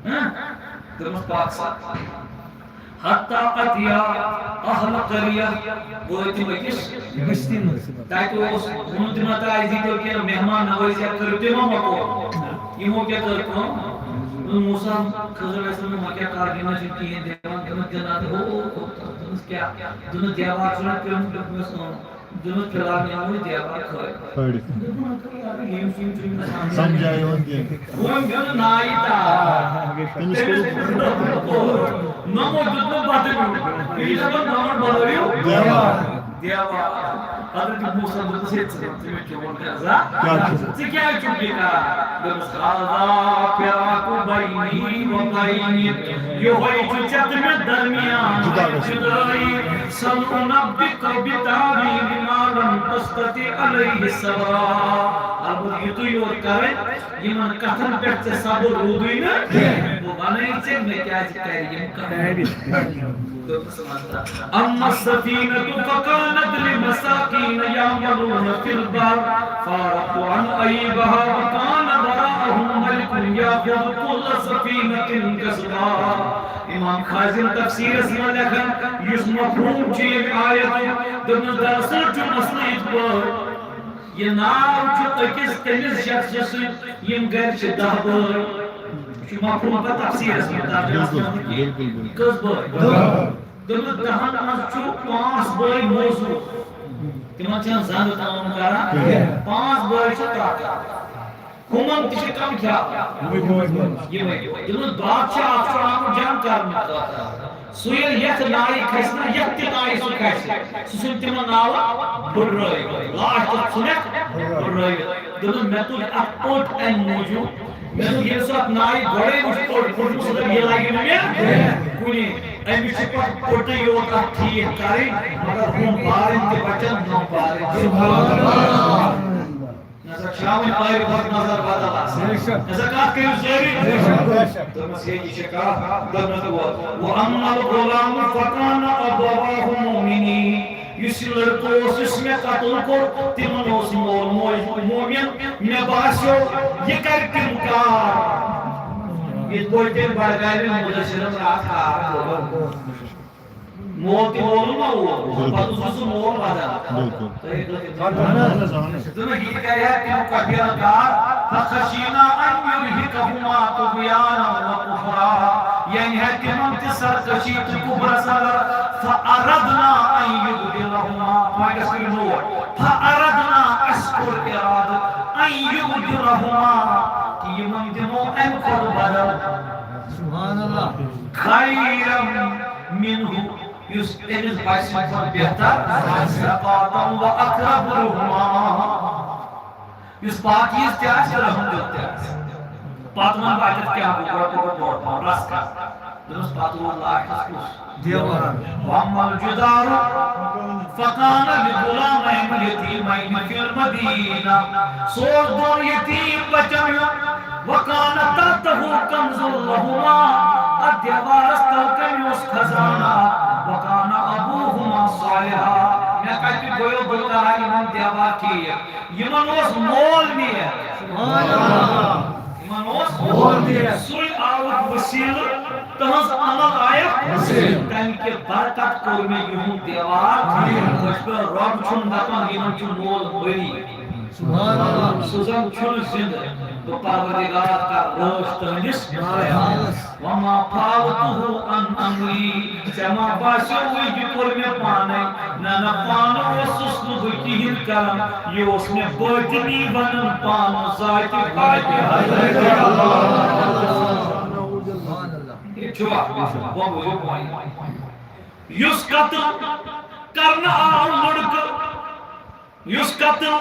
ہاں؟ دوٚپمَس، پَکھ سا۔ حتیٰ اتیا اہل قریہ، وٲتۍ تِم أکِس بستی منٛز۔ تَتہِ اوس ووٚن تِمن، تۄہہِ دِتو کینٛہہ مہمان نوٲزی، کٔرِو تِمو مۄکلو۔ یِمو کیٛاہ کٔر کٲم؟ دوٚپُن، موسیٰ، خضر علیہ السلام، وۄنۍ کیٛاہ کَرٕ، یِم نہ چھِنہٕ کِہیٖنۍ دِوان، تِمن دِنہٕ ہو، ہو، دوٚپمَس، کیٛاہ؟ دوٚپمَس، دیوار چھُنہ پیوٚمُت؟ دوٚپمَس، اۭں۔ دوٚپمَس، فی الحال نِمو أسۍ دیوار کھٲلِتھ۔ کھٲلِتھ۔ دوٚپُن، یِم چھِ، یِم چھِ نہٕ سَمجھان۔ سَمجھایہِ یِوان کینٛہہ۔ وۄنۍ دیُن نایہِ تار۔ تٔمِس کوٚرُکھ۔ نوٚمو دیُت نہٕ بدلیُن۔ یہِ چھِ دَپان، نوٚمَن بدلیو۔ دیوار۔ دیوار۔ حضرت موسیٰ دوٚپُس، ہے، ژٕ وَن تہٕ مےٚ چون غرضا؟ کیٛاہ چھُ؟ ژٕ کیٛازِ چھُکھ یہِ کران؟ دوٚپُس، هذا فراق بینی و بینک۔ یِہوٚے چھُ ژےٚ تہٕ مےٚ درمیان جُدا گژھُن۔ جُدٲیی۔ سأنبئک بتأویل ما لم تستطع علیہ صبرا۔ البتہ یُتُے یوت کرٕ، یِمن کتھن پٮ۪ٹھ ژےٚ صبر روٗدُے نہٕ کینٛہہ۔ بہٕ وَنَے ژےٚ، مےٚ کیٛازِ کرِ یِم کتھٕ۔ أما السفينة فكانت لمساكين يعملون في البحر فعرضت عن عيبها وكان وراءهم ملك يأخذ كل سفينة غصبا۔ امام خازن تفسیرس منٛز لیکھان، یُس مفہوم چھُ ییٚمہِ آیتُک، دوٚپمَس، دراصل چھُ مسلہٕ یِتھ پٲٹھۍ، یہِ ناو چھُ أکِس تٔمِس شخصہٕ سٕنٛدۍ، یِم گرِ چھِ دَہ بٲے۔ یہِ چھُ مفہوم پتہٕ تفسیرس منٛز، ترجمس منٛز نہٕ کینٛہہ۔ بِلکُل، بِلکُل۔ کٔژ بٲے؟ دَہ۔ دوٚپمَس، دَہَن منٛز چھُ پانٛژھ بٲے موزوٗر۔ تِمن چھَنہٕ زنٛگہٕ کٲم کران۔ کینٛہہ۔ پانٛژھ بٲے چھِ ترٛکھ۔ ہُمن تہِ چھِ کم کھیٛاوان۔ یِمَے بٲے۔ یِمَے۔ دوٚپمَس، بادشاہ اکھ چھُ آمُت جنگ کرنہٕ خٲطرٕ۔ سُہ ییٚلہِ یَتھ نایہِ کھسہِ نا، یَتھ تہِ نایہِ سُہ کھسہِ، سُہ چھُنہٕ تِمن ناوَن پھُٹرٲوِتھ۔ لاسٹَس ژھُنٮ۪کھ پھُٹرٲوِتھ۔ دوٚپمَس، مےٚ تُج اَتھ پٔٹ اَمہِ موٗجوٗب۔ مےٚ دوٚپ، ییٚلہِ سُہ اَتھ نایہِ گۄڈَے وٕچھ پٔٹ پھُٹمُت، سُہ دَپہِ، یہِ لَگہِ نہٕ مےٚ کُنی۔ أمِس چھِ پَتہٕ پٔٹٕے یوت اَتھ ٹھیٖک کَرٕنۍ، مگر ہُم بارٕنۍ تہِ بَچَن، نَو بارٕنۍ تہِ۔ نظر چھاوٕنۍ، آیہِ پتہٕ نظر بدل آسان۔ نظر کتھ کٔرِو جٲری۔ دوٚپمَس، ہے، یہِ چھِ کتھ۔ دوٚپمَس، وَ-، وَأَمَّا الْغُلَامُ فَكَانَ أَبَوَاهُ مُؤْمِنَيْنِ۔ یُس یہِ لڑکہٕ اوس، یُس مےٚ قتل کوٚر، تِمن اوس مول موج مومِن۔ مےٚ باسیو، یہِ کرِ تِم کار۔ یِتھ پٲٹھۍ تٔمۍ بڈگامہِ مُدثِرن راتھ کار کوٚر۔ مول تہِ مولُن ما اوس، بِلکُل۔ پتہٕ اوس سُہ مول بدل۔ بِلکُل۔ تُہۍ ہیٚکِو تہِ۔ دوٚپُن، یہِ تہِ کرِ ہا تِم کۄپیرٕ کار، فَخَشِینَا أَن یُرْہِقَہُمَا طُغْیانًا وَکُفْرًا۔ یعنی ہے تِمن تہِ سرکشی تہٕ کُفرس اندر، فَأَرَدْنَا أَن یُبْدِلَہُمَا۔ وۄنۍ گژھِ کُنہِ نوٹ۔ فَأَرَدْنَا، اَسہِ کوٚر اِرادٕ، أَن یُبْدِلَہُمَا، کہِ یِمن دِمو اَمہِ کھۄتہٕ بدل۔ سبحان اللہ۔ خَیْرًا مِنْہُ، یُس أمِس بچہِ سٕنٛدِ کھۄتہٕ بہتر آسہِ، پاکن و اقرب رحما، یُس پاکیٖز تہِ آسہِ، رحم دِل تہِ آسہِ۔ پتہٕ وَنہٕ بہٕ اَتٮ۪تھ کیٛاہ گوٚو، گۄڈٕ گوٚو بوٚڑ پَہَم رَژھ کھنٛڈ۔ دوٚپمَس، پَتہٕ ووٚن لاسٹَس کُس؟ دیوار۔ وَأَمَّا الْجِدَارُ فَكَانَ لِغُلَامَيْنِ يَتِيمَيْنِ فِي الْمَدِينَةِ۔ سُہ اوس دۄن یتیٖم بچن ہُنٛد۔ وَكَانَ تَحْتَهُ كَنْزٌ لَهُمَا۔ اَتھ دیوارس تَل کَنہِ اوس خزانہٕ اکھ۔ وَكَانَ أَبُوهُمَا صَالِحًا۔ مےٚ کَتہِ گوٚو، بہٕ کَرٕ ہا یِمن دیوار ٹھیٖک۔ یِمن اوس مول نیک۔ سبحان اللہ۔ یِمن اوس مول نیک۔ سُے آوُکھ وسیلہٕ، تٕہٕنٛز عمل آیَکھ وسیلہٕ۔ تَمہِ کہِ برکت کوٚر مےٚ یِہُنٛد دیوار۔ وٕچھ، مےٚ رۄب چھُنہٕ دَپان، یِمن چھُ مول مٔری۔ سبحان اللہ۔ سُہ زن چھُنہٕ زِندٕ۔ تو پروردگار کر رٲچھ تہنٛدِس وما فعلته عن امری، ژےٚ ما باسیووُے یہِ کوٚر مےٚ پانے؟ نہ، نہ، پانہٕ اوسُس نہٕ بہٕ کِہیٖنۍ کران، یہِ اوس مےٚ باطنی ونان پانہٕ ذاتِ پاکِ حضرت اللہ۔ یہِ چھُوا؟ وۄنۍ بوٗزِو point۔ یُس قتل کرنہٕ آو لڑکہٕ، یُس قتل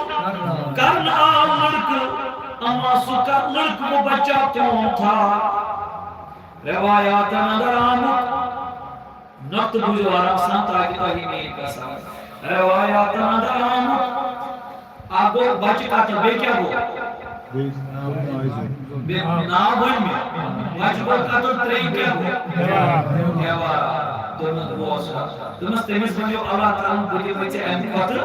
کرنہٕ آو لڑکہٕ، اما سُہ کتھ لڑکہٕ وہ بچہ کون تھا؟ روایاتن اندر آمُت، نقطہٕ بوٗزِو آرام سان تاکہِ تۄہہِ میٛٲنۍ کتھ سمجھ۔ روایاتن اندر آمُت، اکھ گوٚو بچہِ قتل، بیٚیہِ کیٛاہ گوٚو؟ بیٚیہِ ناو ؤنۍ مےٚ۔ بچہِ گوٚو قتل، ترٛیٚیِم کیٛاہ گوٚو؟ دیوار۔ دوٚپمَس، بہٕ اوسُس۔ دوٚپمَس، تٔمِس ؤنِو اللہ تعالیٰ ہَن، بہٕ دِمَے ژےٚ اَمہِ کھۄتہٕ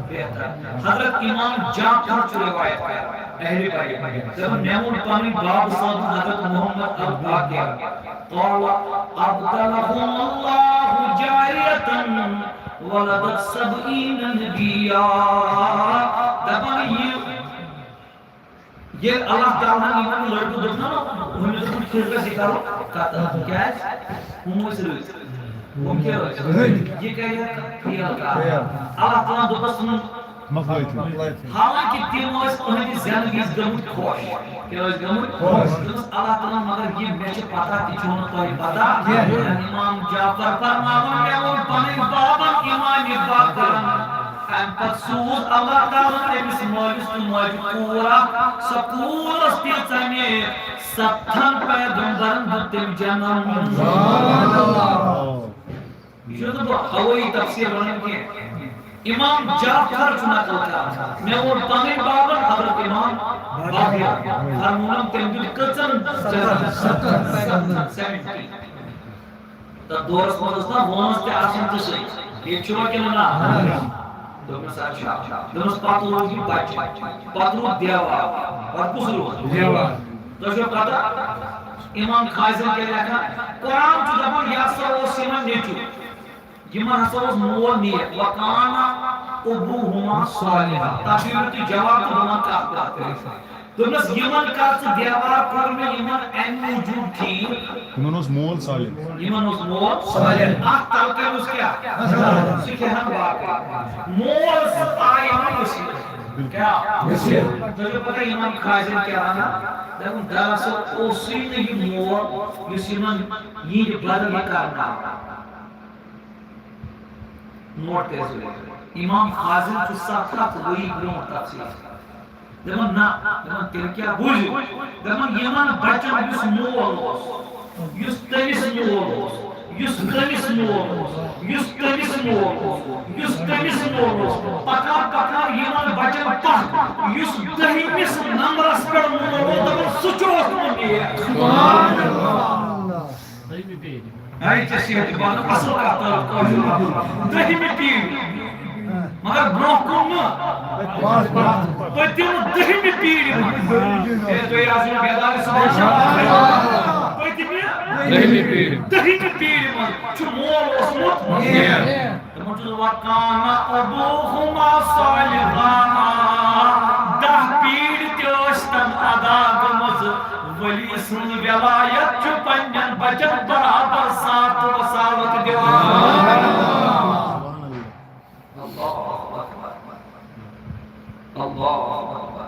بہتر۔ حضرت امام جعفر چھُ روایت کران، اہلِ بیت۔ دَپان، مےٚ ووٚن پنٕنۍ بابہٕ صٲبَن حضرت محمد الباقر، قال ابدلهم الله جارية ولدت سبعين نبيا۔ دَپان، یہِ ییٚلہِ اللہ تعالیٰ ہَن یِمَن لڑکہٕ دوٚپ نا، ہُمِس دوٚپُن، خضرس یہِ کرو قتل۔ کیٛازِ؟ ہُم ٲسۍ رٕتۍ۔ ہُم کیٛاہ ٲسۍ؟ رٕتۍ۔ یہِ کَرِ فیل کار۔ فیل۔ اللہ تعالیٰ ہَن دوٚپُس، ژٕ مۄکلٲیِتھ۔ حالانکہ تِم ٲسۍ أہنٛدِ زٮ۪نہٕ وِزِ گٔمٕتۍ خۄش۔ کیٛاہ ٲسۍ گٔمٕتۍ؟ خۄش۔ دوٚپُس، اللہ تعالیٰ ہَن، مگر یہِ مےٚ چھِ پتہ، تہِ چھُو نہٕ تۄہہِ پتہ۔ کینٛہہ۔ امام جعفر فرماوان، مےٚ ووٚن پنٕنۍ بابن، امام باقرن۔ اَمہِ پتہٕ سوٗز اللہ تعالیٰ ہَن أمِس مٲلِس تہٕ ماجہِ کوٗر اکھ۔ سۄ کوٗر ٲس تیٖژاہ نیک، ستتھن پیغمبرن دیُت تٔمۍ جنم۔ یہِ چھُنہٕ بہٕ ہوٲیی تفسیٖر وَنان کینٛہہ۔ امام جعفر چھُ نقل کران۔ مےٚ ووٚن پنٕنۍ بابن، حضرت امام باقر فرموونم، تٔمۍ دیُت کٔژن جنم؟ ستتھن۔ تَتھ دورس منٛز ٲس نا وٲنٛس تہِ آسان تِژھٕے۔ ییٚتہِ چھُوا کِنہٕ نہ؟ دوٚپمَس، اچھا۔ دوٚپمَس، پَتہٕ روٗد یہِ بَچہِ۔ پَتہٕ روٗد دیوار۔ پَتہٕ کُس روٗد؟ دیوار۔ تۄہہِ چھو پَتہ، اِمام خازن کیٛاہ لیکھان؟ قرآن چھُ دَپان، یہِ ہسا اوس یِمَن نیٚچوٗ۔ یِمَن ہسا اوس مول نیک۔ وَکانَ أَبُوهُمَا صَالِحًا۔ تَتھ دِیِو تُہۍ جواب تہٕ بہٕ وَنہٕ کَتھ کَتھ کٔرِتھ۔ دوٚپنَس، یِمَن کر ژٕ دیوار کوٚر مےٚ یِمَن اَمہِ موٗجوٗب ٹھیٖک۔ یِمَن اوس مول صالح۔ یِمَن اوس مول صالح۔ اَتھ تَلہٕ کَنہِ اوس کیٛاہ؟ سُہ کھٮ۪ہَن باقٕے۔ مول سُہ آے یِمَن ؤسیٖلہٕ۔ کیٛاہ؟ ؤسیٖلہٕ۔ تۄہہِ چھو پَتہ یِمَن خازن کیٛاہ وَنان؟ دَپُن، دَراصل اوسُے نہٕ یہِ مول یُس یِمَن یِہِنٛدِ بدلہٕ کرناو۔ نوٹ کٔرِو، امام خازن چھُ ستھ ہتھ ؤری برونٛہہ تفسیٖر۔ دَپان، نہ، دَپان، تیٚلہِ کیٛاہ بوٗزِو؟ دَپان، یِمن بچن یُس مول اوس، یُس تٔمِس مول اوس، یُس تٔمِس مول اوس، یُس تٔمِس مول اوس، یُس تٔمِس مول اوس، پکان پکان یِمن بچن پتھ، یُس دٔہمِس نمبرس پٮ۪ٹھ مول اوس، دَپان، سُہ چھُ اوسمُت نیک۔ سبحان اللہ۔ ہے، ژےٚ چھِ ییٚتہِ پانہٕ اَصٕل کَتھ کَران کٲشُر لفظ۔ دٔہمہِ پیٖرِ۔ مگر برٛونٛہہ کُن نہٕ۔ پٔتِم دٔہمہِ پیٖرِ منٛز۔ ہے، تُہۍ آسِو بیدار صُبحن شام۔ پٔتمہِ دٔہمہِ پیٖرِ۔ دٔہمہِ پیٖرِ منٛز چھُ مول اوسمُت۔ تِمن چھُ، وَکانَ أَبُوهُمَا صَالِحًا۔ دَہ پیٖرِ تہِ ٲسۍ تَن ادا گٔمٕژ۔ ولی سٕنٛز ولایت چھُ پننٮ۪ن بچن برابر ساتھ وساوت دِوان۔ اللہ اکبر۔ اللہ اکبر۔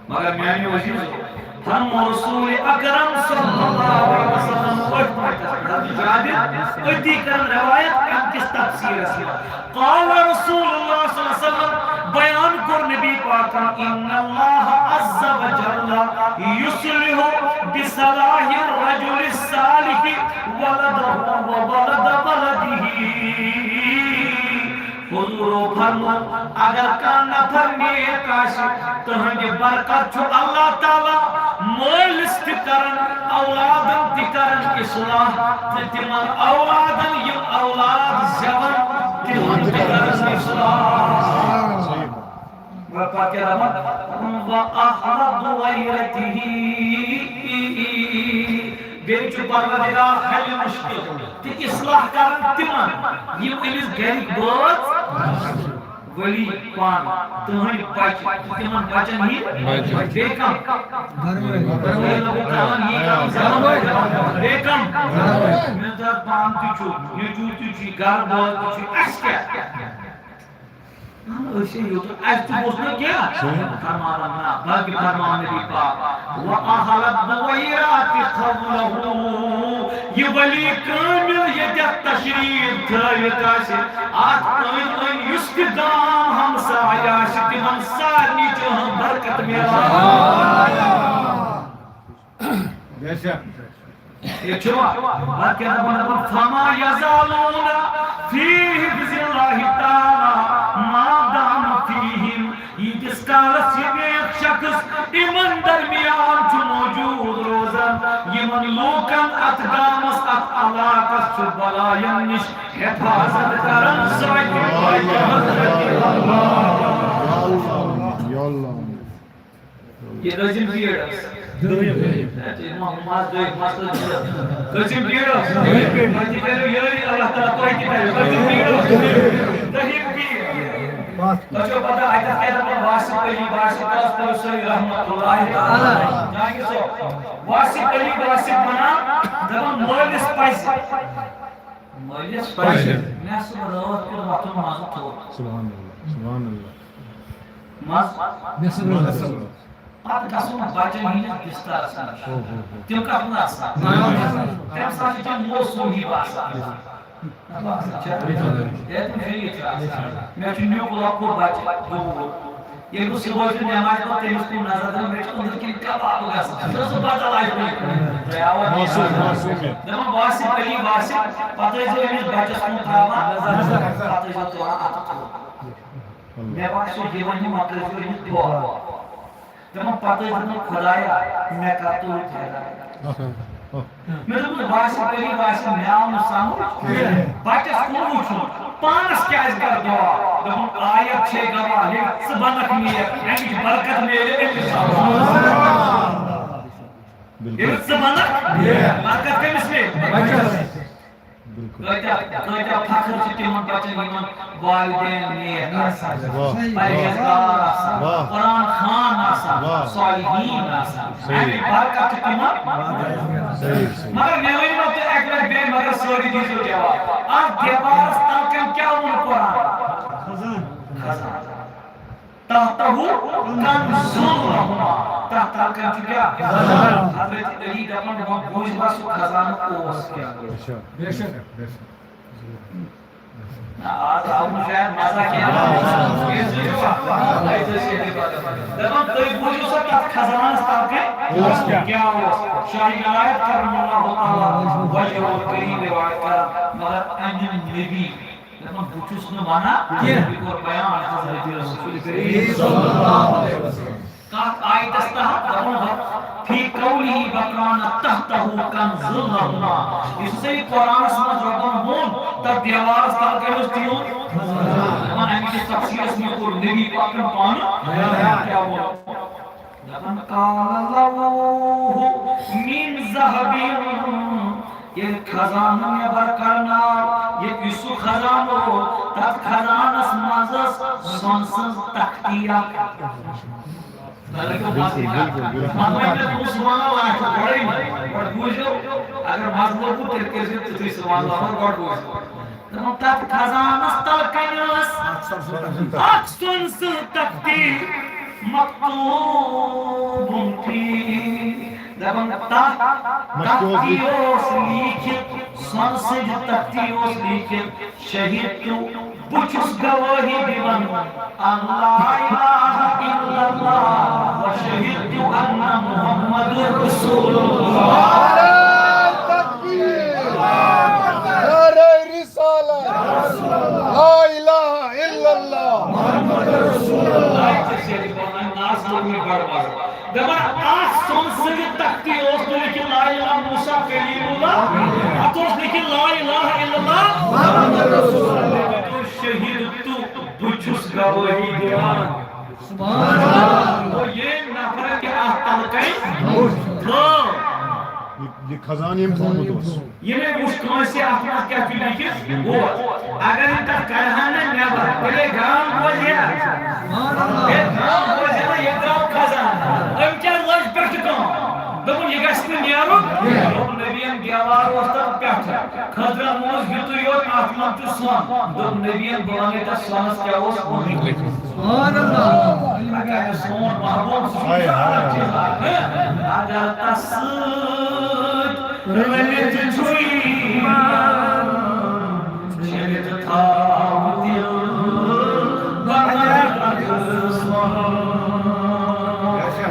مگر میانیو عزیزو، فرمو رسول اکرم صلی اللہ علیہ وسلم، حضرت جابر أتی کرن روایت امہِ کِس تفسیرس منٛز۔ قال رسول اللہ صلی اللہ علیہ وسلم، بیان کوٚر نبی پاکن، ان اللہ عز وجل یصلح بصلاح الرجل الصالح ولده وولد ولده۔ حضورو فرمو، اگر کانٛہہ نفر نیک آسہِ، تہنٛدِ برکت چھُ اللہ تعالیٰ مٲلِس تہِ کران، اولادن تہِ کران اصلاح، تہٕ تِمن اولادن یِم اولاد زٮ۪وان، تِمن تہِ کران اصلاح۔ مگر پتہٕ کیٛاہ دپان؟ وَأَحْرَقُ غَيْرَتِهِ۔ بیٚیہِ چھُ پروردگار حل مشکل تہٕ اصلاح کران تِمن، یِم أمِس گرِکۍ بٲژ۔ ولی پان، تُہٕنٛدۍ بچہِ، تِمن بچن ہٕنٛدۍ بچہِ۔ بیٚیہِ کم؟ گرٕ وٲلۍ۔ گرٕ وٲلۍ لوگو کران یی کم زیادٕ۔ بیٚیہِ کم؟ مےٚ دوٚپ پان تہِ چھُ، نیٚچوٗ تہِ چھُ، گرٕ بٲژ تہِ چھُ، اَسہِ کیٛاہ؟ اہن، أسۍ ہے یوٚت، اَسہِ تہِ اوس نہٕ کینٛہہ۔ فرمان نہ، بلکہِ فرمان نبی پاک، "وأهل الدويرات حوله"، یہِ ولی کامل ییٚتٮ۪تھ تشریف تھٲوِتھ آسہِ، اَتھ أنٛدۍ أنٛدۍ یُس تہِ گام ہمسایہِ آسہِ، تِمن سارنٕے چھِ أہٕنٛز برکت میلان۔ بے شک۔ یہِ چھُ وۄنۍ کیٛاہ دَپان، دَپان، "فما يزالون في حفظ الله تعالى ما دام فيهم"، ییٖتِس کالس یہِ نیک شخص یِمن درمیان چھُ موجود روزان، یِمن لوٗکن، اتھ گامس، اتھ علاقس چھُ بلاین نِش حفاظت کران، سُہ ہیٚکہِ حضرت اللہ۔ یا اللہ۔ یہِ کٔژِم پیٖر ٲس؟ دوٚیِم۔ اے، تُہۍ ما، ما، دوٚیِم، ما، دوٚیِم۔ کٔژِم پیٖر ٲس؟ دوٚیِم۔ تۄہہِ تہِ کَریو یِہوٚے، اللہ تعالیٰ تۄہہِ تہِ کَریو۔ کٔژِم پیٖر ٲس؟ دوٚیِم پیٖر۔ تۄہہِ چھو پتہ، اَتٮ۪تھ کیٛاہ دَپان واسف علی واسف، تَس پٔرِو سٲری رحمتہ اللہ تعالیٰ۔ جہانگیر صٲب، واسف علی واسف وَنان، دَپان مٲلِس پَزِ۔ مٲلِس پَزِ۔ مےٚ سُہ رٲتھ کیُتھ وۄتھُن منٛزٕ تھوٚد۔ سبحان اللہ، سبحان اللہ۔ منٛز۔ مےٚ سُہ رٲتھ۔ پتہٕ گژھُن بچن ہٕنٛدِس بسترس منٛز۔ ہو، ہو، ہو۔ تِم کتھ منٛز آسان؟ تمہِ ساتہٕ چھِ تِم موسوٗمی باسان۔ باسان چھا؟ ہے، تِم شریٖف چھِ آسان۔ مےٚ چھُ نیُک لۄکُٹ بچہٕ دوٗر۔ ییٚلہِ بہٕ صُبحٲے چھُس نٮ۪مازِ پتہٕ تٔمِس کُن نظر دِوان، مےٚ چھُ أنٛدرٕ کِنۍ کباب گژھان۔ سُہ اوس بدل آیہِ کُنہِ کُن۔ تۄہہِ آوا؟ معصوم، معصوم۔ دَپان، "واسِف علی واسِف"، پتہٕ ٲسۍزیو أمِس بچس کُن تھاوان نظر، پتہٕ ٲسۍزیو تُلان اَتھٕ تھوٚد۔ مےٚ باسیو، یہِ وَنہِ مۄکلٲیزیو أمِس دُعا۔ دَپان، پَتہٕ ٲسۍ دَپان، "خۄدایا، مےٚ کَر توٗرۍ ہدایت؟" مےٚ دوٚپمَس، "واسِف علی واسِف، مےٚ آو نہٕ سَمٕجھ۔ بَچَس کُن وٕچھُن، پانَس کیٛازِ کَرٕ دُعا؟" دوٚپُن، "آیت چھے گواہ، ییٚلہِ ژٕ بَنَکھ نیک، اَمِچ برکت میلہِ أمِس۔" بِلکُل۔ ییٚلہِ ژٕ بَنَکھ نیک، برکت کٔمِس میلہِ؟ بَچَس۔ بِلکُل۔ کۭتیٛاہ، کۭتیٛاہ فخر چھِ تِمن بچن، یِمن والدین نیک آسان، واہ، واہ۔ پرہیزگار آسان، واہ۔ قرآن خوان آسان، واہ۔ صالحین آسان۔ صحیح۔ اَمِچ برکت چھِ تِمن۔ صحیح، صحیح۔ مگر مےٚ ؤنۍ مو تُہۍ اَکہِ لٹہِ بیٚیہِ، مگر سٲری دیٖزیو جواب۔ اَتھ دیوارس تل کَنۍ کیٛاہ ووٚن قرآن؟ خزان۔ خزان۔ تحتہ کنز لہما۔ تحت کنز چھُ کیٛاہ؟ خزانہٕ۔ حضرت علی دَپان، وۄنۍ بوٗزوا سُہ خزانہٕ اوس کیٛاہ؟ اچھا۔ بے شک، بے شک۔ نہ، آز آو نہٕ شاید مزہ کینٛہہ۔ دَپان، تُہۍ بوٗزِو سا تَتھ خزانَس تَل کَنۍ اوس کیٛاہ؟ کیٛاہ اوس؟ شاہ عنایت کرم اللہ تعالیٰ وجہہ الکریم روایت کران، مگر اَمہِ نبی دَپان، بہٕ چھُس نہٕ وَنان کینٛہہ۔ یہِ کوٚر بیان حضرت رسول کریم صلی اللہ علیہ وسلم۔ کَتھ آیتَس تحت؟ دَپان، فی قوله وکان تحتہ کنز لہما۔ یُس ہسا یہِ قرآنَس منٛز رۄبَن ووٚن، تَتھ دیوارَس تَل کَتہِ اوس تِہُنٛد؟ دَپان، اَمہِ کِس تفسیٖرَس منٛز کوٚر نبی پاکَن پانہٕ بیان۔ کیٛاہ ووٚن؟ دَپان، قال لوح من ذهب، ییٚلہِ خزانہٕ نٮ۪بر کرناو، یہِ، یُس سُہ خزانہٕ اوس، تَتھ خزانَس منٛز ٲس سۄنہٕ سٕنٛز تختی اکھ۔ تۄہہِ لَگیو مَزٕ یہِ کَتھ؟ بِلکُل، بِلکُل۔ وۄنۍ وَنہِ مےٚ تُہُنٛد سُبحان اللہ اَتھ چھُ گۄڈَے، گۄڈٕ بوٗزِو، اگر مَزٕ لوٚگوُ، تیٚلہِ کٔرۍزیو تِتھُے سُبحان اللہ، مگر گۄڈٕ بوٗزِو۔ دَپان، تَتھ خزانَس تَل کَنہِ ٲس اَکھ سۄنہٕ سٕنٛز تختی، مکتوب فی۔ دَپان، تَتھ تختی اوس لیٖکھِتھ، سۄنہٕ سٕنٛدِ تختی اوس لیٖکھِتھ، شہیدتُ، بہٕ چھُس گوٲہی دِوان، ان لا الہ الا اللہ و شہدت ان محمد رسول اللہ۔ نعرہ تکبیر، نعرہ رسالت، لا الہ الا اللہ، محمد رسول اللہ۔ دَپان، اَتھ سۄنہٕ سٕنٛدِ تختی اوس نہٕ لیکھِتھ لا الہ الا موسیٰ کلیم اللہ، اَتھ اوس لیکھِتھ لا الہ الا اللہ، محمد رسول اللہ۔ شہیدتُ، بہٕ چھُس گوٲہی دِوان۔ سبحان اللہ۔ گوٚو ییٚمۍ نفرن تہِ اَتھ تَل کَنہِ تھٲو۔ یہِ خزانہٕ ییٚمۍ تھوٚومُت اوس۔ یہِ مےٚ وُچھ کٲنٛسہِ اَتھ منٛز کیٛاہ چھُ لیکھِتھ، گوٚو۔ اگر یِم تَتھ کَڑٕہَن نہٕ نٮ۪بر، تیٚلے گام بوزِ ہا۔ ہے، گام بوزِ ہا، یہِ درٛاو خزانہٕ۔ أمۍ کیٛاہ لٲج پٮ۪ٹھٕ کٲم؟ دوٚپُن، یہِ گژھِ نہٕ نیرُن۔ دوٚپُن، نبیَن دیوار اوس تَتھ پٮ۪ٹھٕ۔ خضرن ووٚنُس، یُتُے یوت، اَتھ منٛز چھُ سۄن۔ دوٚپ نبیَن، بہٕ وَنَے تَتھ سۄنَس کیٛاہ اوس ووٚنمُت۔ سبحان اللہ۔ اگر سون محبوب سُہ چھُ ہاے، ہاے، ہاے۔ اگر تَس سۭتۍ رٔلِتھ چھُ یِوان، چھٔلِتھ تھاو دِل بَنٲوِتھ سۄن۔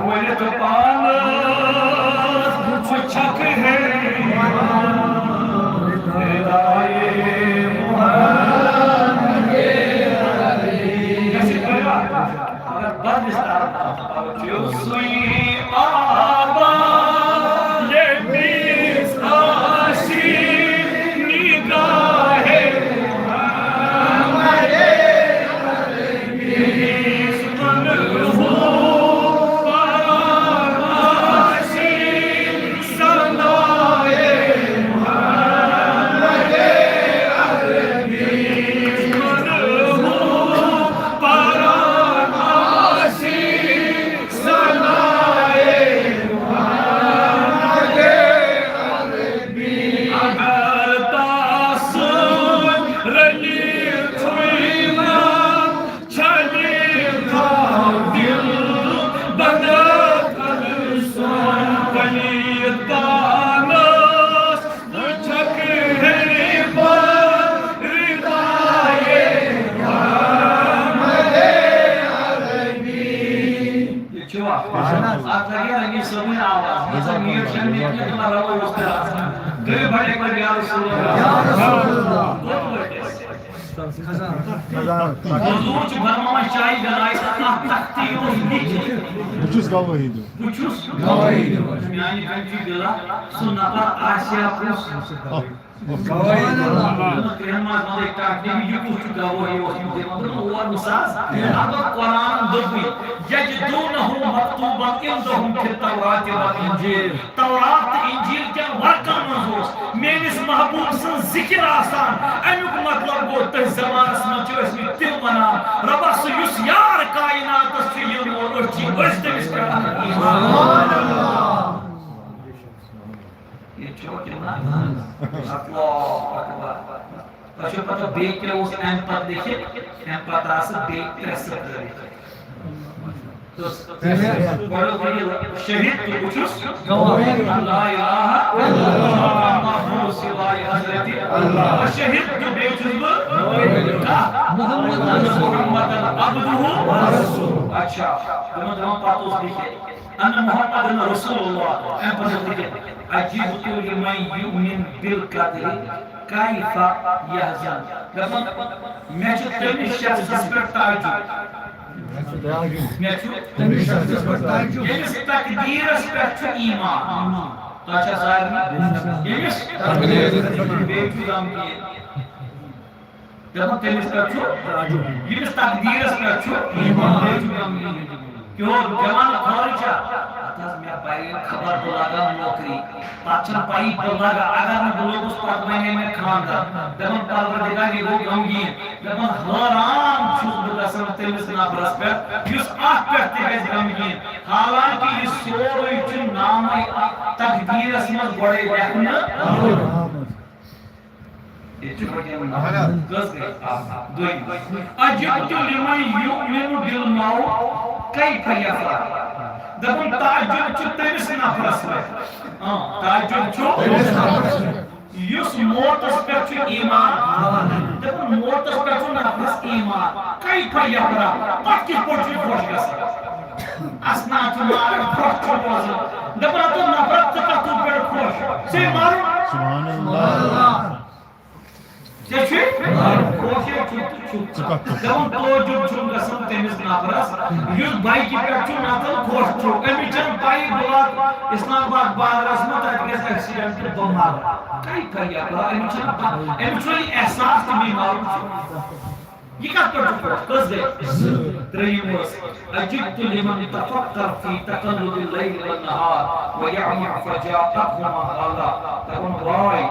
ؤلِتھ پانَس وٕچھَکھ ہے ردائے محمد عربی۔ مگر بدلِس طرف چھُ سُے آبا ییٚمِس آسہِ نگاہے محمد عربی۔ اگر تَس سۭتۍ رٔلِتھ چھُے نہ چھٔلِتھ تھاو دِل بنٲوِتھ سۄن۔ پلیت پانس وٕچھکھ ہے بہٕ ردائے محمد عربی۔ یہِ چھُوا؟ اَتھ لَگہِ رنگی صٲبٕنۍ آواز۔ مطلب، میٖٹھ چھَنہٕ مےٚ کینٛہہ، تِمَن رَلو اوس تہِ آسان۔ کٔرِو بڑے بڑے یا رسول اللہ۔ یا رسول اللہ۔ کوٚت وٲتۍ أسۍ؟ حضور چھُ فرماوان، شاہی گناہی اکھ تختی اوس لیکھِتھ۔ بہٕ چھُس گواہی دِوان۔ بہٕ چھُس گواہی دِوان۔ میانہِ کنہِ چھُ دِلا سُہ نفر آسہِ ہا کُس؟ آ، گواہی دِوان۔ ترٛٮ۪ن منٛز وَنَے ٹاٹھۍ نبی، یہِ کُس چھُ گواہی اوسمُت دِوان؟ دوٚپُن، اور نہٕ سا، البتہ قرآنن دوٚپُے، یجدونہ مکتوبا عندہم فی التوراۃ والانجیل۔ تورات تہٕ انجیل کٮ۪ن ورقن منٛز اوس میٲنِس محبوب سٕنٛز ذکر آسان۔ امیُک مطلب گوٚو، تٔتھۍ زمانس منٛز چھِ ٲسمٕتۍ تِم ونان، رۄبا، سُہ یُس یار کائناتس چھُ یِنہٕ وول، أسۍ چھِ، أسۍ تٔمِس پٮ۪ٹھ انان ایمان۔ ییٚتہِ چھُوا کِنہٕ نہ؟ اللہ اکبر۔ تۄہہِ چھو پتہ بیٚیہِ کیٛاہ اوس اَمہِ پتہٕ لیکھِتھ؟ اَمہِ پتہٕ آسہٕ بیٚیہِ ترٛےٚ صفہٕ لیکھِتھ۔ تہٕ گۄڈٕ وَنہِ شہیدت، بہٕ چھُس گواہ۔ لا الہ الا اللہ۔ محمد سوائے حضرت اللہ۔ شہیدت، بیٚیہِ چھُس بہٕ کَتھ؟ محمد۔ محمد عبدہ۔ اچھا، تِمن دۄہن پتہٕ اوس لیکھِتھ۔ ان محمد رسول اللہ۔ اَمہِ پتہٕ اوس لیکھِتھ، عجبت لمن یؤمن بالقدر کیف یحزن۔ دَپان، مےٚ چھُ تٔمِس شخصس پٮ۪ٹھ تعجب۔ مےٚ چھُ تٔمِس شخصس پٮ۪ٹھ تعجب۔ ییٚمِس تقدیٖرس پٮ۪ٹھ چھُ ایمان۔ تۄہہِ چھا سارنٕے؟ ییٚمِس تقدیٖرس پٮ۪ٹھ۔ بیٚیہِ چھُ غمگیٖن۔ دَپان، تٔمِس پٮ۪ٹھ چھُ تعجب۔ ییٚمِس تقدیٖرس پٮ۪ٹھ چھُ ایمان۔ بیٚیہِ چھُ غمگیٖن۔ کیوں جوان خٲرٕے چھا؟ اَتھ حظ مےٚ پَرِ خبر بہٕ لاگا نوکری۔ پَتہٕ چھَنہٕ پَیی بہٕ لاگا، اگر نہٕ بہٕ لوٚگُس پَتہٕ بَنے مےٚ خانٛدار۔ دَپان پروردِگار، یہِ گوٚو غمگیٖن۔ دَپان حٲران چھُس بہٕ گژھان تٔمِس نفرَس پٮ۪ٹھ یُس اَتھ پٮ۪ٹھ تہِ گژھِ غمگیٖن۔ حالانکہ یہِ سورُے چھُ نامَے تقدیٖرَس منٛز گۄڈَے لیکھنہٕ۔ ییٚتہِ چھُ پٔتِم اہن حظ۔ کٔژ گٔے؟ اکھ، دوٚیِم۔ عجبت لمن یؤمن بالموت کیف یفرح۔ دَپُن تعجب چھُ تٔمِس نفرَس پٮ۪ٹھ۔ آ، تعجب چھُ تٔمِس نفرَس پٮ۪ٹھ۔ یُس موتَس پٮ۪ٹھ چھُ ایمان تھاوان۔ دَپُن موتَس پٮ۪ٹھ چھُ نفرَس ایمان۔ کیف یفرح۔ پَتہٕ کِتھ پٲٹھۍ چھُ خۄش گژھان؟ اَسناد چھُ ماران، خۄش چھُ روزان۔ دَپان، ہتو نفرت، ژٕ کَتھ چھُکھ پٮ۪ٹھ خۄش؟ ژےٚ مَرُن۔ سبحان اللہ۔ ژےٚ چھُے؟ خۄش ہے چھُکھ تہٕ چھُکھ۔ ژٕ کَتھ چھُکھ؟ دَپان، تعجب چھُم گژھان تٔمِس نفرَس، یُس بایکہِ پٮ۪ٹھ چھُ نَژان، خۄش چھُ۔ أمِس چھَنہٕ پَیی، بہٕ واتہٕ اسلام آباد بازرَس منٛز، تَتہِ گژھِ ایکسیڈنٹ تہٕ بہٕ مَرٕ۔ کیف یفرح؟ أمِس چھُنہٕ پَ-، أمِس چھُنہٕ یہِ احساس تہِ، مےٚ مَرُن چھُ۔ یہِ کتھ پٮ۪ٹھ چھُ خۄش؟ کٔژ گٔے؟ زٕ۔ ترٛیٚیِم ٲس، عجبت لمن تفکر فی تقلب اللیل والنہار ویعمی فجاءتہما ہذا۔ دپان، واے،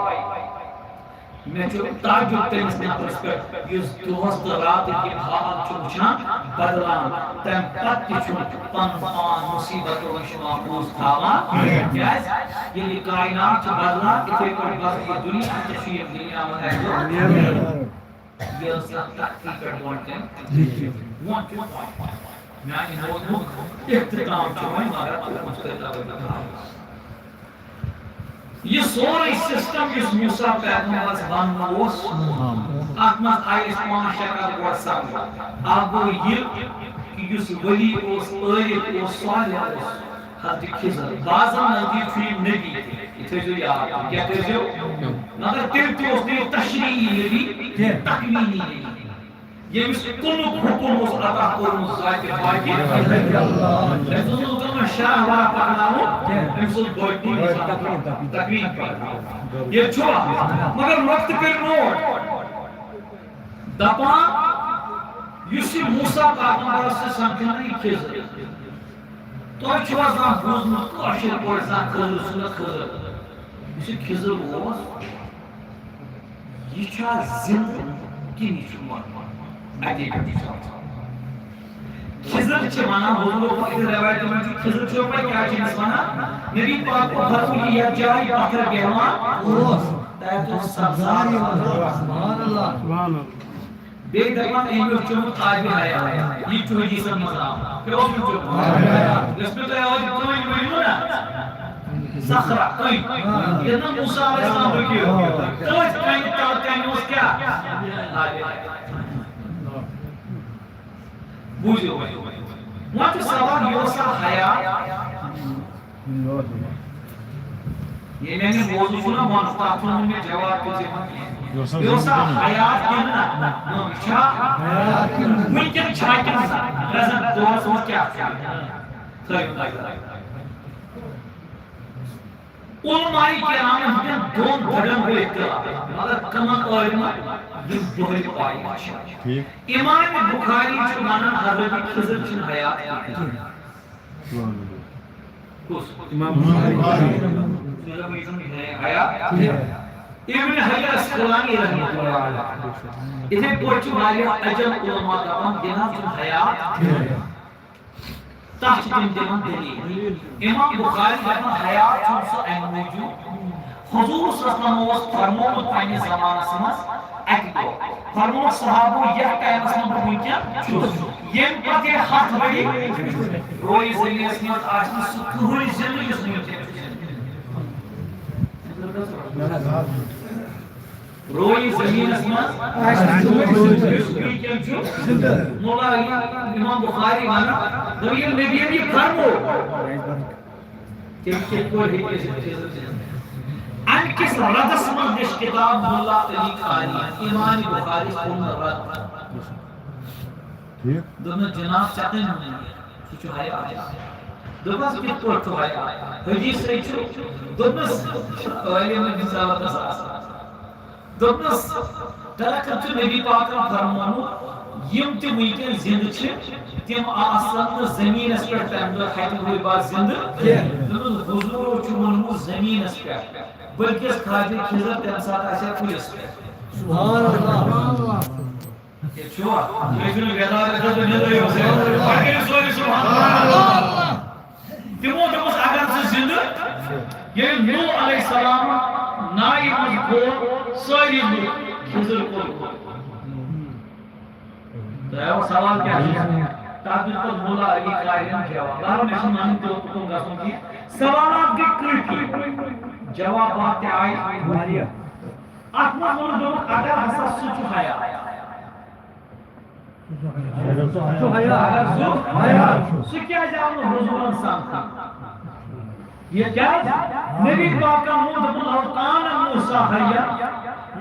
مےٚ چھُ تعجب تٔمِس نفرس پٮ۪ٹھ، یُس دۄہس تہٕ راتٕکۍ یِم حال چھُ وٕچھان بدلان، تمہِ پتہٕ تہِ چھُنہٕ پنُن پان مصیبتو نِش محفوظ تھاوان۔ کیٛازِ؟ ییٚلہِ یہِ کائنات چھِ بدلان، یِتھے پٲٹھۍ بدلہِ یہِ دُنیا تہِ، چھُ یِم دُنیا منٛز اَسہِ۔ یہِ ٲس اکھ تحقیق پٮ۪ٹھ برونٛٹھ کَنہِ۔ جی، جی۔ برونٛٹھ کُن۔ میٛانہِ موضوعُک اختتام چھُ وۄنۍ، مگر اَتھ منٛز کٔرۍ تو وۄنۍ۔ یہِ سورُے سسٹم یُس موسیٰ پیغمبرس وننہٕ اوس، اَتھ منٛز آیہِ اَسہِ پانٛژھ شےٚ کتھ گۄڈٕ سمجھ۔ اکھ گوٚو یہِ کہِ یُس ولی اوس، عٲرف اوس، صالح اوس، حضرت خضر۔ بعضن نزدیٖک چھُ یہِ نبی تہِ، یہِ تھٲیزیو یاد۔ کیٛاہ کٔرۍزیو؟ مگر تیٚلہِ تہِ اوس نہٕ یہِ تشریعی نبی، کینٛہہ۔ تکوینی نبی۔ ییٚمِس کُنُک حُکُم اوس عطا کوٚرمُت ذاتِ پاکہِ۔ أمِس اوس نہٕ تِمن شرح ورح پکناوُن، أمِس اوس بٔڑۍ دِنۍ تکوین پکناوُن۔ ییٚتہِ چھُوا؟ مگر وقتہٕ کٔرۍ نوٹ۔ دپان، یُس یہِ موسیٰ پیغمبرس چھُ سمکھان یہِ خضر۔ تۄہہِ چھُوا زانٛہہ بوٗزمُت کٲشِر پٲٹھۍ زانٛہہ خضر سُنٛد خضر؟ یُس یہِ خضر اوس، یہِ چھا زِندٕ کِنہٕ یہِ چھُ مردٕ؟ اَتے پٮ۪ٹھ چھُ سوال۔ خضر چھِ وَنان، حضور پاک سٕنٛدِ رٮ۪وایتہِ منٛز چھُ، خضر چھُ پَتہٕ کیٛاہ چھِ أمِس وَنان؟ نبی پاک کو فرموو، یہِ یَتھ جایہِ پَتھر بیٚہوان اوس، تَتہِ اوس سبزار یِوان۔ سبحان اللہ۔ سبحان اللہ۔ بیٚیہِ دَپان، أمۍ اوس چوٚمُت آبِ حیات۔ یہِ تہِ چھُ حدیثن منٛز آمُت۔ کیٛاہ اوس أمۍ چوٚمُت؟ یۄس مےٚ تۄہہِ آز کٔنۍ ؤنِو نا، صخرہ، کٔنۍ۔ ییٚتہِ نہٕ موسیٰ علیہ السلام رُکیو۔ تٔتھۍ کَنہِ تَل کَنہِ اوس کیٛاہ؟ آبِ حیات۔ بوٗزِو وۄنۍ۔ وۄنۍ چھُ سوال، یہِ اوسا حیات؟ ییٚمہِ اَمہِ موضوع چھُ نہ وَنُن، تَتھ چھُنہٕ مےٚ جواب تہِ دِوان کینٛہہ۔ یہِ اوسا حیات کِنہٕ نہ؟ نہ، یہِ چھا؟ وٕنکٮ۪ن چھا کِنہٕ نہ؟ پرٛٮ۪زنٛٹ دورَس منٛز کیٛاہ چھُ؟ تھٲیِو نظر۔ علماء کرامن ہٕنٛدٮ۪ن دۄن بڑٮ۪ن گوٚو اختلاف، مگر کمن عٲلمن یِم دۄہلہِ پایہِ چھِ۔ ٹھیٖک۔ امام بخاری چھُ ونان حضرت خضر چھِنہٕ حیات کینٛہہ۔ کُس؟ امام بخاری۔ حیات۔ ابن حجر عسقلانی رحمۃ اللہ علیہ۔ اِتھے پٲٹھۍ چھِ واریاہ اجل علماء دپان، یہِ نہ حظ چھُنہٕ حیات کینٛہہ۔ تَتھ چھِ تِم دِوان دٔلیٖل۔ امام بخاری دَپان، حیات چھُنہٕ سُہ اَمہِ موٗجوٗب، حضور صلی اللہ علیہ وسلم اوس فرمومُت پننِس زمانس منٛز اَکہِ دۄہ۔ فرمومُت صحابو، یَتھ ٹایمس منٛز بہٕ وٕنکٮ۪ن چھُس، ییٚمہِ پتہٕ یہِ ہَتھ ؤری رویہِ زٔمیٖنس منٛز آسہِ نہٕ سُہ کٕہٕنۍ زِندٕ یُس وٕنکٮ۪ن چھُ۔ رویہِ زٔمیٖنس منٛز آسہِ نہٕ سُہ کٕہٕنۍ زِندٕ یُس وٕنکٮ۪ن چھُ۔ مولا علی، امام بخاری ونان، دوٚپُن، ییٚلہِ نبیَن یہِ فرموو، تیٚلہِ کِتھ پٲٹھۍ ہیٚکہِ أسۍ وٕچھِتھ؟ اَمہِ کِس ردس منٛز لیٚچھ کِتاب ملا علی قاری، امام بخاری سُنٛد رد۔ ٹھیٖک۔ دوٚپنَس، جناب، ژےٚ کٔمۍ ووٚن یہِ؟ سُہ چھُ حیات۔ دوٚپنَس، کِتھ پٲٹھۍ چھُ حیات؟ حدیثے چھُ۔ دوٚپنَس، عٲلِم ٲسۍ زبردست آسان۔ دوٚپنَس، ترٛکھن چھُ نبی پاکن فرمومُت، یِم تہِ وٕنکٮ۪ن زِندٕ چھِ، تِم آسن نہٕ زٔمیٖنَس پٮ۪ٹھ تَمہِ دۄہ ہَتہِ وُہٕرۍ بعد زِندٕ کینٛہہ۔ دوٚپُن، حضوٗرو چھُ ووٚنمُت زٔمیٖنَس پٮ۪ٹھ، بلکہِ خواجہ خضر تَمہِ ساتہٕ آسہِ ہا کُلِس پٮ۪ٹھ۔ سبحان اللہ۔ ییٚتہِ چھُوا؟ تُہۍ ٲسِو نہٕ بیدار، ییٚتہِ ٲسِو نِندرٕے یوت۔ وۄنۍ کٔرِو سٲری سبحان اللہ۔ تِمو دوٚپُس، اگر ژٕ زِندٕ، ییٚلہِ نوح علیہ السلام نایہِ منٛز کھوت، سٲری لُکھ خضر کُن۔ تۄہہِ آو سوال کیٛاہ چھُ؟ تَتھ دیُت پَتہٕ مولا علی قاریَن جواب۔ بہرحال، مےٚ چھُنہٕ وَنُن تہِ اوٚت کُن گژھُن کینٛہہ۔ سوالات گٔے کٲفی، جوابات تہِ آیہِ واریاہ۔ اَتھ منٛز ووٚنُکھ، دوٚپُکھ، اگر ہسا سُہ چھُ حیات۔ سُہ حیات۔ سُہ کیٛازِ آو نہٕ حضوٗرن سمکھنہٕ؟ یہِ کیٛازِ؟ نبی پاکن ووٚن، دوٚپُن، "لو کان موسیٰ حیا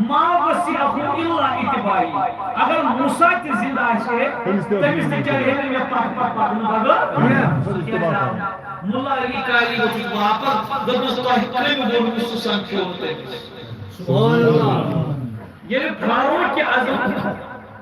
ما وسعہ الا اتباعی۔" اگر موسیٰ تہِ زندٕ آسہِ ہے، تٔمِس تہِ چلہِ ہے نہٕ مےٚ پتہٕ پتہٕ پکنہٕ بغٲر۔ سُہ کیٛازِ آو؟ ملا علی قاری ووٚتھُس واپس، دوٚپنَس، "تۄہہِ کٔمۍ ووٚن سُہ سمکھیو نہٕ تٔمِس؟" سبحان اللہ۔ ییٚلہِ فاروق اعظم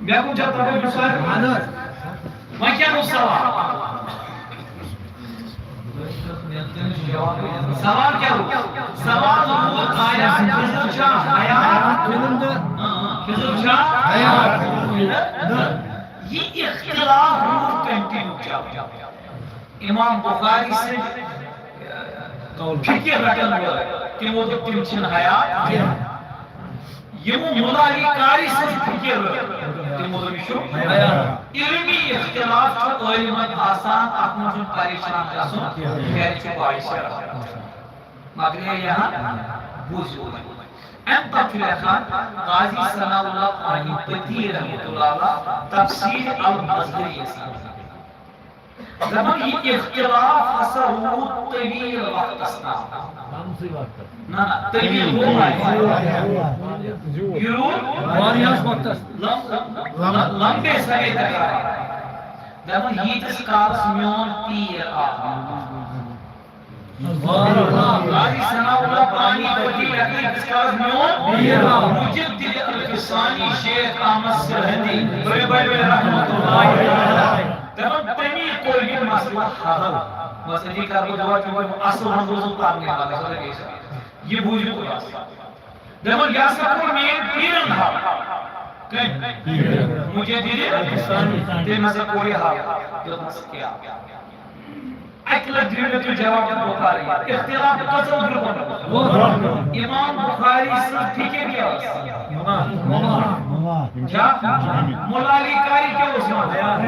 مےٚ کُن چھا توجہ سر؟ اہن حظ۔ وۄنۍ کیٛاہ گوٚو سوال؟ سوال کیٛاہ گوٚو؟ سوال گوٚو، آیا خضر چھا حیات؟ خضر چھا حیات؟ یہِ اختلاف روٗد continue چلان۔ امام بخاری سٕنٛدۍ فقہ رٹن وٲلۍ، تِمو دوٚپ تِم چھِنہٕ حیات کینٛہہ۔ یِمو ملا علی قاری سٕنٛدۍ فقہ رٔٹۍ، تِمو دوٚپ یہِ چھُ حیات۔ علمی اختلاف چھُ عٲلمن آسان، اتھ منٛز چھُنہٕ پریشان گژھُن کینٛہہ، چھُ پاے شرع۔ مگر یہِ ہا بوٗزِو وۄنۍ۔ امہِ پتہٕ چھُ لیکھان قاضی ثناء اللہ پانی پتی رحمۃ اللہ علیہ تفسیر المظہری یَس منٛز۔ دپان، یہِ اختلاف ہسا روٗد طویل وقتس تام۔ لمسٕے وقتس۔ نہ، نہ، طویل گوٚو واریاہ۔ یہِ روٗد واریاہس وقتس۔ لم-، لم-، لمبے سمے تک۔ دپان، ییٖتِس کالس میون پیٖر آو۔ قاضی ثناء اللہ پانی پتی لیکھان، ییٖتِس کالس میون مجدد الفسانی شیخ احمد سرہندی، بڑے بڑے رحمۃ اللہ علیہ۔ دپان، تمی کوٚر یہِ مسلہٕ حل۔ بس أتی کرٕ بہٕ دعا، چونکہ اصل ہم روزُن پرنہٕ والس، سورُے کینٛہہ چھُ۔ یہِ بوٗزِو تہٕ بس۔ دپان، یہِ ہسا کوٚر میٲنۍ پیٖرن حل۔ کٔمۍ؟ مجدد الفسانی۔ تٔمۍ ہسا کوٚر یہِ حل۔ دوٚپمس، کیٛاہ؟ اکہِ لٹہِ دِیِو مےٚ تُہۍ جواب، بخاری۔ اختلاف کٔژن گروپن منٛز؟ امام بخاری سٕنٛز فکر کیٛاہ ٲس؟ چھا؟ ملا علی قاری کیٛاہ اوس وَنان؟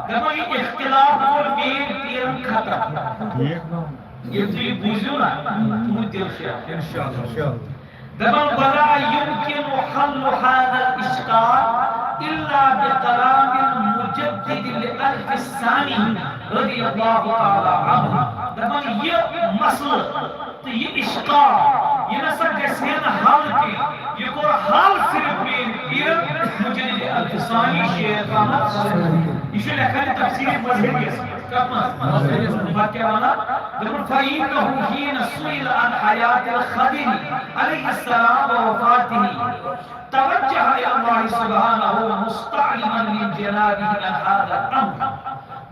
دپان، یہِ اختلاف کوٚر میٲنۍ پیٖرن ختم۔ ییٚلہِ تُہۍ یہِ بوٗزِو نا، تُہُنٛد دِل شیرِ۔ انشاءاللہ۔ دپان، ولا يمكن حل هذا الإشكال إلا بكلام المجدد الألف الثاني رضي الله تعالى عنه۔ دپان، یہِ مسلہٕ تہٕ یہِ اشکال، یہِ نسا گژھِ ہے نہٕ حل کینٛہہ۔ یہِ کوٚر حل صرف میٲنۍ پیٖر مجدد الفسانی شیخ احمد۔ یہِ چھُ لیکھان تفسیر مظہری یَس۔ کتھ منٛز؟ پتہٕ کیٛاہ وَنان؟ دوٚپُن، فإنه حين سئل عن حياة الخضر عليه السلام ووفاته توجه إلى الله سبحانه مستعلما من جنابه عن هذا الأمر۔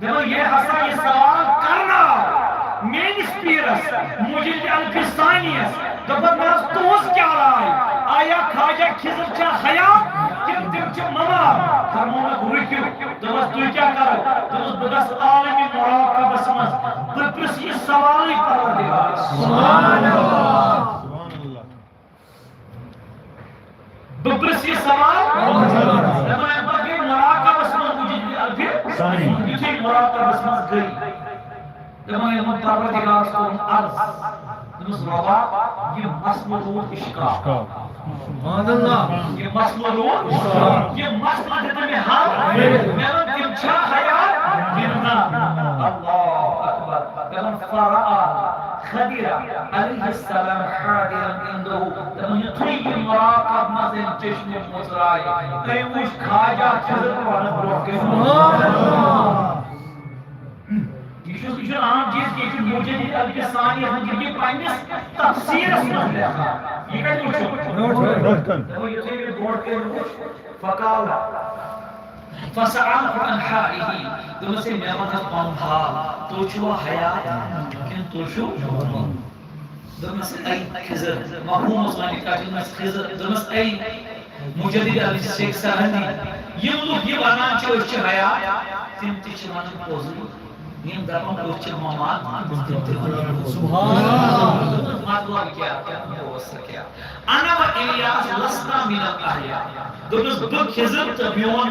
دپان، ییٚلہِ ہسا یہِ سوال کرنہٕ آو میٲنِس پیٖرس مجدد الفسانی یَس، دوٚپُن، نہ حظ، تُہٕنٛز کیٛاہ راے؟ آیا خواجہ خضر چھا حیات کِنہٕ تِم چھِ ممار؟ فرموونکھ، رُکِو۔ دوٚپمس، تُہۍ کیٛاہ کرو؟ دوٚپمس، بہٕ گژھٕ عالمِ مراقبس منٛز، بہٕ پرٛژھٕ یہِ سوالٕے پروردگارس۔ سبحان اللہ۔ بہٕ پرٛژھٕ یہِ سوال۔ دپان، اَمہِ پتہٕ گٔے مراقبس منٛز مجدد الفسانی۔ یُتھُے مراقبس منٛز گٔے، دپان، یِمن پروردگارس کوٚرُن عرض۔ دوٚپمَس، رۄبا، یہِ مسلہٕ روٗد اشکال۔ سبحان اللہ۔ یہِ مسلہٕ روٗد، یہِ مسلہٕ دِتہٕ مےٚ حل۔ مےٚ ووٚن، تِم چھا حیات کِنہٕ نہ؟ اللہ اکبر۔ دپان، فرأى خضر عليه السلام حاضرا عنده۔ دپان، یُتھُے یہِ مراقب منٛز أمۍ چشمہِ مُژرایہِ، أمۍ وُچھ خواجہ خضر پانَس برونٛہہ کَنہِ۔ سبحان اللہ۔ یہِ چھُ، یہِ چھُنہٕ عام چیٖز کینٛہہ، یہِ چھُ مجدد الفسانی یَتھ منٛز یہِ پننِس تفسیٖرس منٛز لیکھان۔ یہِ کَتہِ وٕچھو؟ برونٛٹھ کَنہِ۔ دوٚپُن، یُتھُے مےٚ برونٛٹھ کَنہِ وٕچھ، فقال، فسأله عن حاله۔ دوٚپمَس، "ہے، مےٚ وَن حظ پَنُن حال، تُہۍ چھِوا حیات کِنہٕ تُہۍ چھِو؟" دوٚپمَس، "اے خضر"، مفہوٗم اوس وَنہِ کَتھ، دوٚپمَس، "خضر"، دوٚپمَس، "اے مجدد علی شیخ سرہندی، یِم لُکھ یہِ وَنان چھِ أسۍ چھِ حیات، تِم تہِ چھِ وَنان پوٚزُے۔ یِم دَپان أسۍ چھِ مَمات، تِم تہِ وَنان پوٚزُے۔" سبحان اللہ۔ دوٚپمَس، "مطلب کیٛاہ؟ مطلب اوس سا کیٛاہ؟" انا و الیاس لسنا من الاحیاء۔ دوٚپمَس، بہٕ خضر تہٕ میون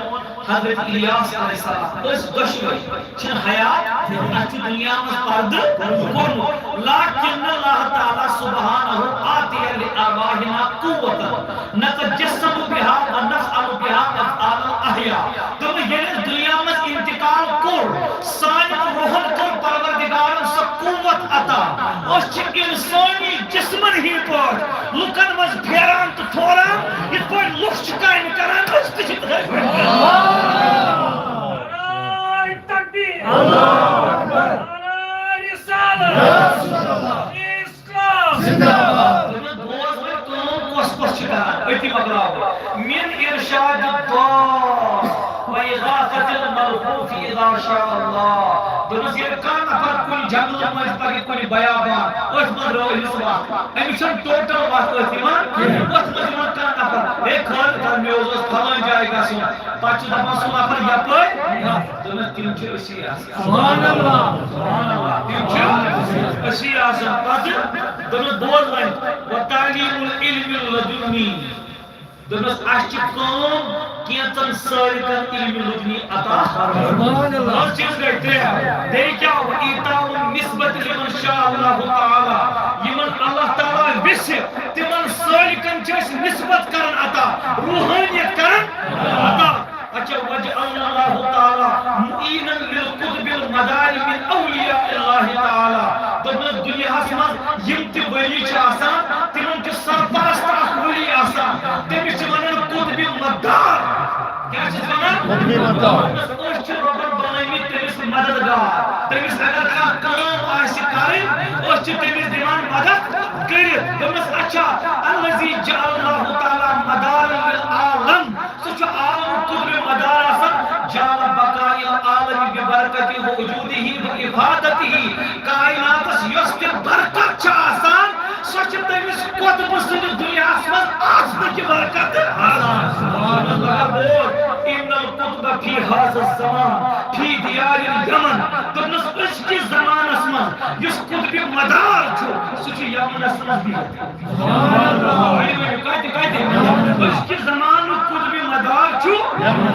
حضرت الیاس علیہ السلام، أسۍ دۄشوے چھِنہٕ حیات، اَسہِ چھُ دُنیا منٛز پردٕ کوٚرمُت۔ لکن اللہ تعالیٰ سبحانہ آتی لآبائنا قوة نتجسم بها ونفعل بها افعال الاحیاء۔ دوٚپمَس، ییٚلہِ أسۍ دُنیا منٛز انتقال کوٚر، سانٮ۪ن روحن کوٚر پروردگارن سۄ قوت عطا۔ أسۍ چھِ انسٲنی جسمن ہٕنٛدۍ پٲٹھۍ لُکن منٛز پھیران تہٕ تھوران، یِتھ پٲٹھۍ لُکھ چھِ کامہِ کران، أسۍ تہِ چھِ تِتھَے پٲٹھۍ کران۔ نعرہ تکبیر! اللہ اکبر! نعرہ رسالت! یا رسول اللہ! اسلام! زندہ باد! دوٚپمَس، بوز وۄنۍ کٲم کۄس کۄس چھِ کران، أتی مۄکلاو بہٕ۔ من ارشاد الضال و اغاثة الملهوف اذا شاء اللہ۔ دوٚپمَس، ییٚلہِ کانٛہہ نفر کُنہِ جنگلہٕ مٔنٛزۍ پَکہِ، کُنہِ بیابان، أتھۍ منٛز رٲوِس وَتھ، أمِس چھَنہٕ ٹوٹل وَتھ أتھۍ یِوان کِہیٖنۍ۔ أتھۍ منٛز یِوان کانٛہہ نفر، "ہے خٲر تھاو، مےٚ اوس اوس فلٲنۍ جایہِ گژھُن۔" پَتہٕ چھُ دَپان سُہ نفر، "یَپٲرۍ؟" دوٚپمَس، تِم چھِ أسی آسان۔ سبحان اللہ، سبحان اللہ۔ تِم چھِ أسی آسان۔ پَتہٕ دوٚپمَس، بوز وۄنۍ، "وتعلیم العلم لدنی۔" دوٚپمَس، اَسہِ چھِ کٲم کینٛژَن سٲلِکَن علم لدنی عطا۔ سبحان اللہ۔ منٛز چیٖز گٔے ترٛےٚ۔ بیٚیہِ کیٛاہ؟ و ایتاء النسبۃ لمن شاء اللہ تعالیٰ۔ یِمَن اللہ تعالیٰ ویٚژھِ، تِمَن سٲلِکَن چھِ أسۍ نسبت کران عطا، روحانیت کران عطا۔ اچھا، وجعلنا اللہ تعالیٰ معینا للقطب المدار من اولیاء اللہ تعالیٰ۔ دوٚپمَس، دُنیاہَس منٛز یِم تہِ ولی چھِ آسان، تِمَن چھُ سرپرست اکھ ولی آسان، تٔمِس چھِ وَنان قطب مدار۔ کیٛاہ چھِس وَنان؟ قطب مدار۔ أسۍ چھِ رۄبَن بَنٲومٕتۍ تٔمِس مددگار۔ تٔمِس اگر کانٛہہ کٲم آسہِ کَرٕنۍ، أسۍ چھِ تٔمِس دِوان مدد کٔرِتھ۔ دوٚپمَس، اچھا، الذی جعل اللہ تعالیٰ مدارا للعالم۔ سُہ چھُ عالم قطب مدار آسان، جعل بقاء العالم ببرکتہ و وجودہ و افادتہ۔ کائناتَس یۄس تہِ برکت چھِ آسان، سۄ چھِ تٔمِس قطبہٕ سٕنٛدِ دُنیاہَس منٛز آسنہٕ کہِ برکتہٕ آسان۔ سبحان اللہ۔ بوز، ان القطب فی ھذا الزمان فی دیار الیمن۔ دوٚپمَس، أزکِس زمانَس منٛز یُس قطب مدار چھُ، سُہ چھُ یمنَس منٛز بِہِتھ۔ سبحان اللہ۔ ؤنِو، ؤنِو، کَتہِ، کَتہِ؟ أزکِس زمانُک قطب مدار چھُ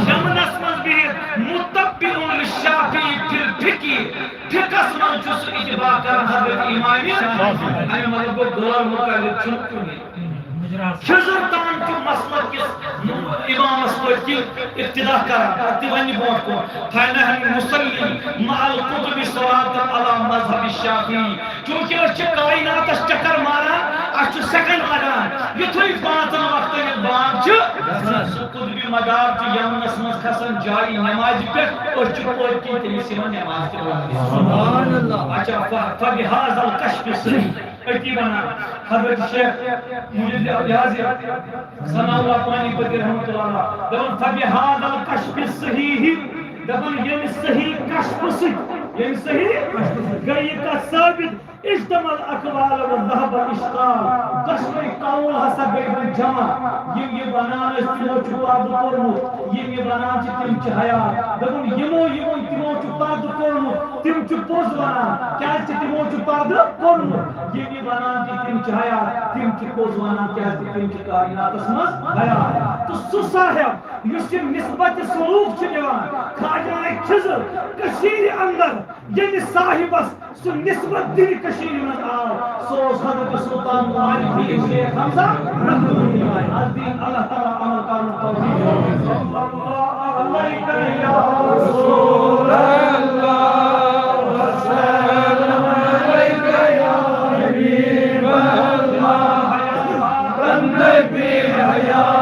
یمنَس منٛز بِہِتھ، متبع للشافعی فی الفقہ۔ فقہَس منٛز چھُ سُہ اتباع کران حضرت امام شافعی۔ اَمہِ مطلب گوٚو غٲر مقلد چھُنہٕ کُنہِ۔ خضر تام چھُ مسلک کِس امامس پٔتۍ کِنۍ ابتدا کران، پتہٕ تہِ وَنہِ برونٛٹھ کُن، فنحن نصلی مع القطب صلاة علی مذہب الشافعی۔ چونکہ أسۍ چھِ کائناتس چکر ماران، اَسہِ چھُ سیکنڈ لگان، یُتھُے پانٛژن وقتن ییٚلہِ بانگ چھِ گژھان، سُہ قطب مدار چھُ یمنس منٛز کھسان جایہِ نمازِ پٮ۪ٹھ، أسۍ چھِ پٔتۍ کِنۍ تٔمِس یِوان نماز تہِ پرناونہٕ۔ سبحان اللہ۔ اچھا، ف-، فبہذا الکشف السحیح۔ أتی وَنان حضرت شیخ مجید الیاز ثناء اللہ پانی پتی رحمۃ اللہ علیہ دَپان، فبہذا الکشف الصحیح، دَپان، ییٚمہِ صحیح کشفہٕ سۭتۍ، ییٚمہِ صحیح گٔے یہِ کَتھ ثٲبت، اجتمع الاقوال و ذہب الاشکال، دۄشوے قول ہسا گٔے وۄنۍ جمع۔ یِم یہِ وَنان ٲسۍ، تِمو چھُ پردٕ کوٚرمُت، یِم یہِ وَنان چھِ، تِم چھِ حیات۔ دوٚپُن، یِمو، یِمو، تِمو چھُ پردٕ کوٚرمُت، تِم چھِ پوٚز وَنان، کیٛازِ کہِ تِمو چھُ پردٕ کوٚرمُت۔ یِم یہِ وَنان چھِ، تِم چھِ حیات، تِم چھِ پوٚز وَنان، کیٛازِ کہِ تِم چھِ کائناتَس منٛز حیات۔ تہٕ سُہ صاحب، یُس یہِ نسبت سلوک چھُ نِوان، خواجہ خضر کٔشیٖرِ اندر ییٚمہِ صاحبَس سُہ نسبت دِنہِ کٔشیٖرِ منٛز آو، سُہ اوس حضرت سلطان عارفین شیخ حمزہ رحمتہ اللہ علیہ۔ از دِیِن اللہ تعالیٰ عمل کرنُک توفیق۔ صلی اللہ علیک یا رسول اللہ، وسلم علیک یا حبیب اللہ، النبی حیات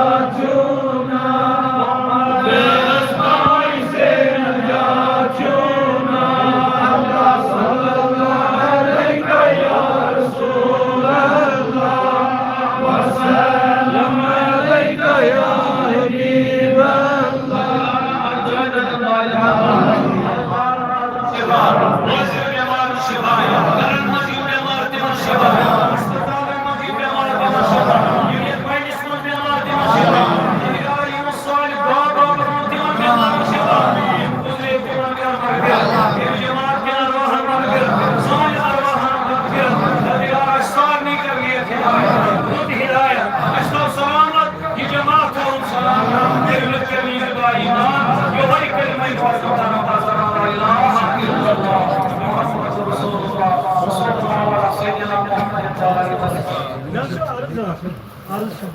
مےٚ حظ چھُ عرض اکھ، عرض چھُ۔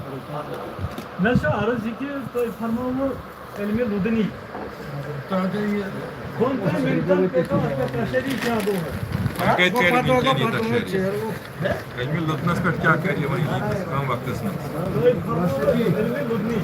مےٚ حظ چھُ عرض یہِ کہِ تُہۍ فرمٲوٕ علمِ لدنی۔ دۄن ترٛٮ۪ن مِنٹَن کٔرۍتو اَتھ پٮ۪ٹھ تشریح کیٛاہ گوٚو حظ؟ وۄنۍ کَتہِ کَرِ وٕنکٮ۪ن یہِ تشریح؟ علمِ لدنَس پٮ۪ٹھ کیٛاہ کَرِ یہِ وۄنۍ ییٖتِس کَم وقتَس منٛز؟ تُہۍ فرمٲوٕ علمِ لدنی۔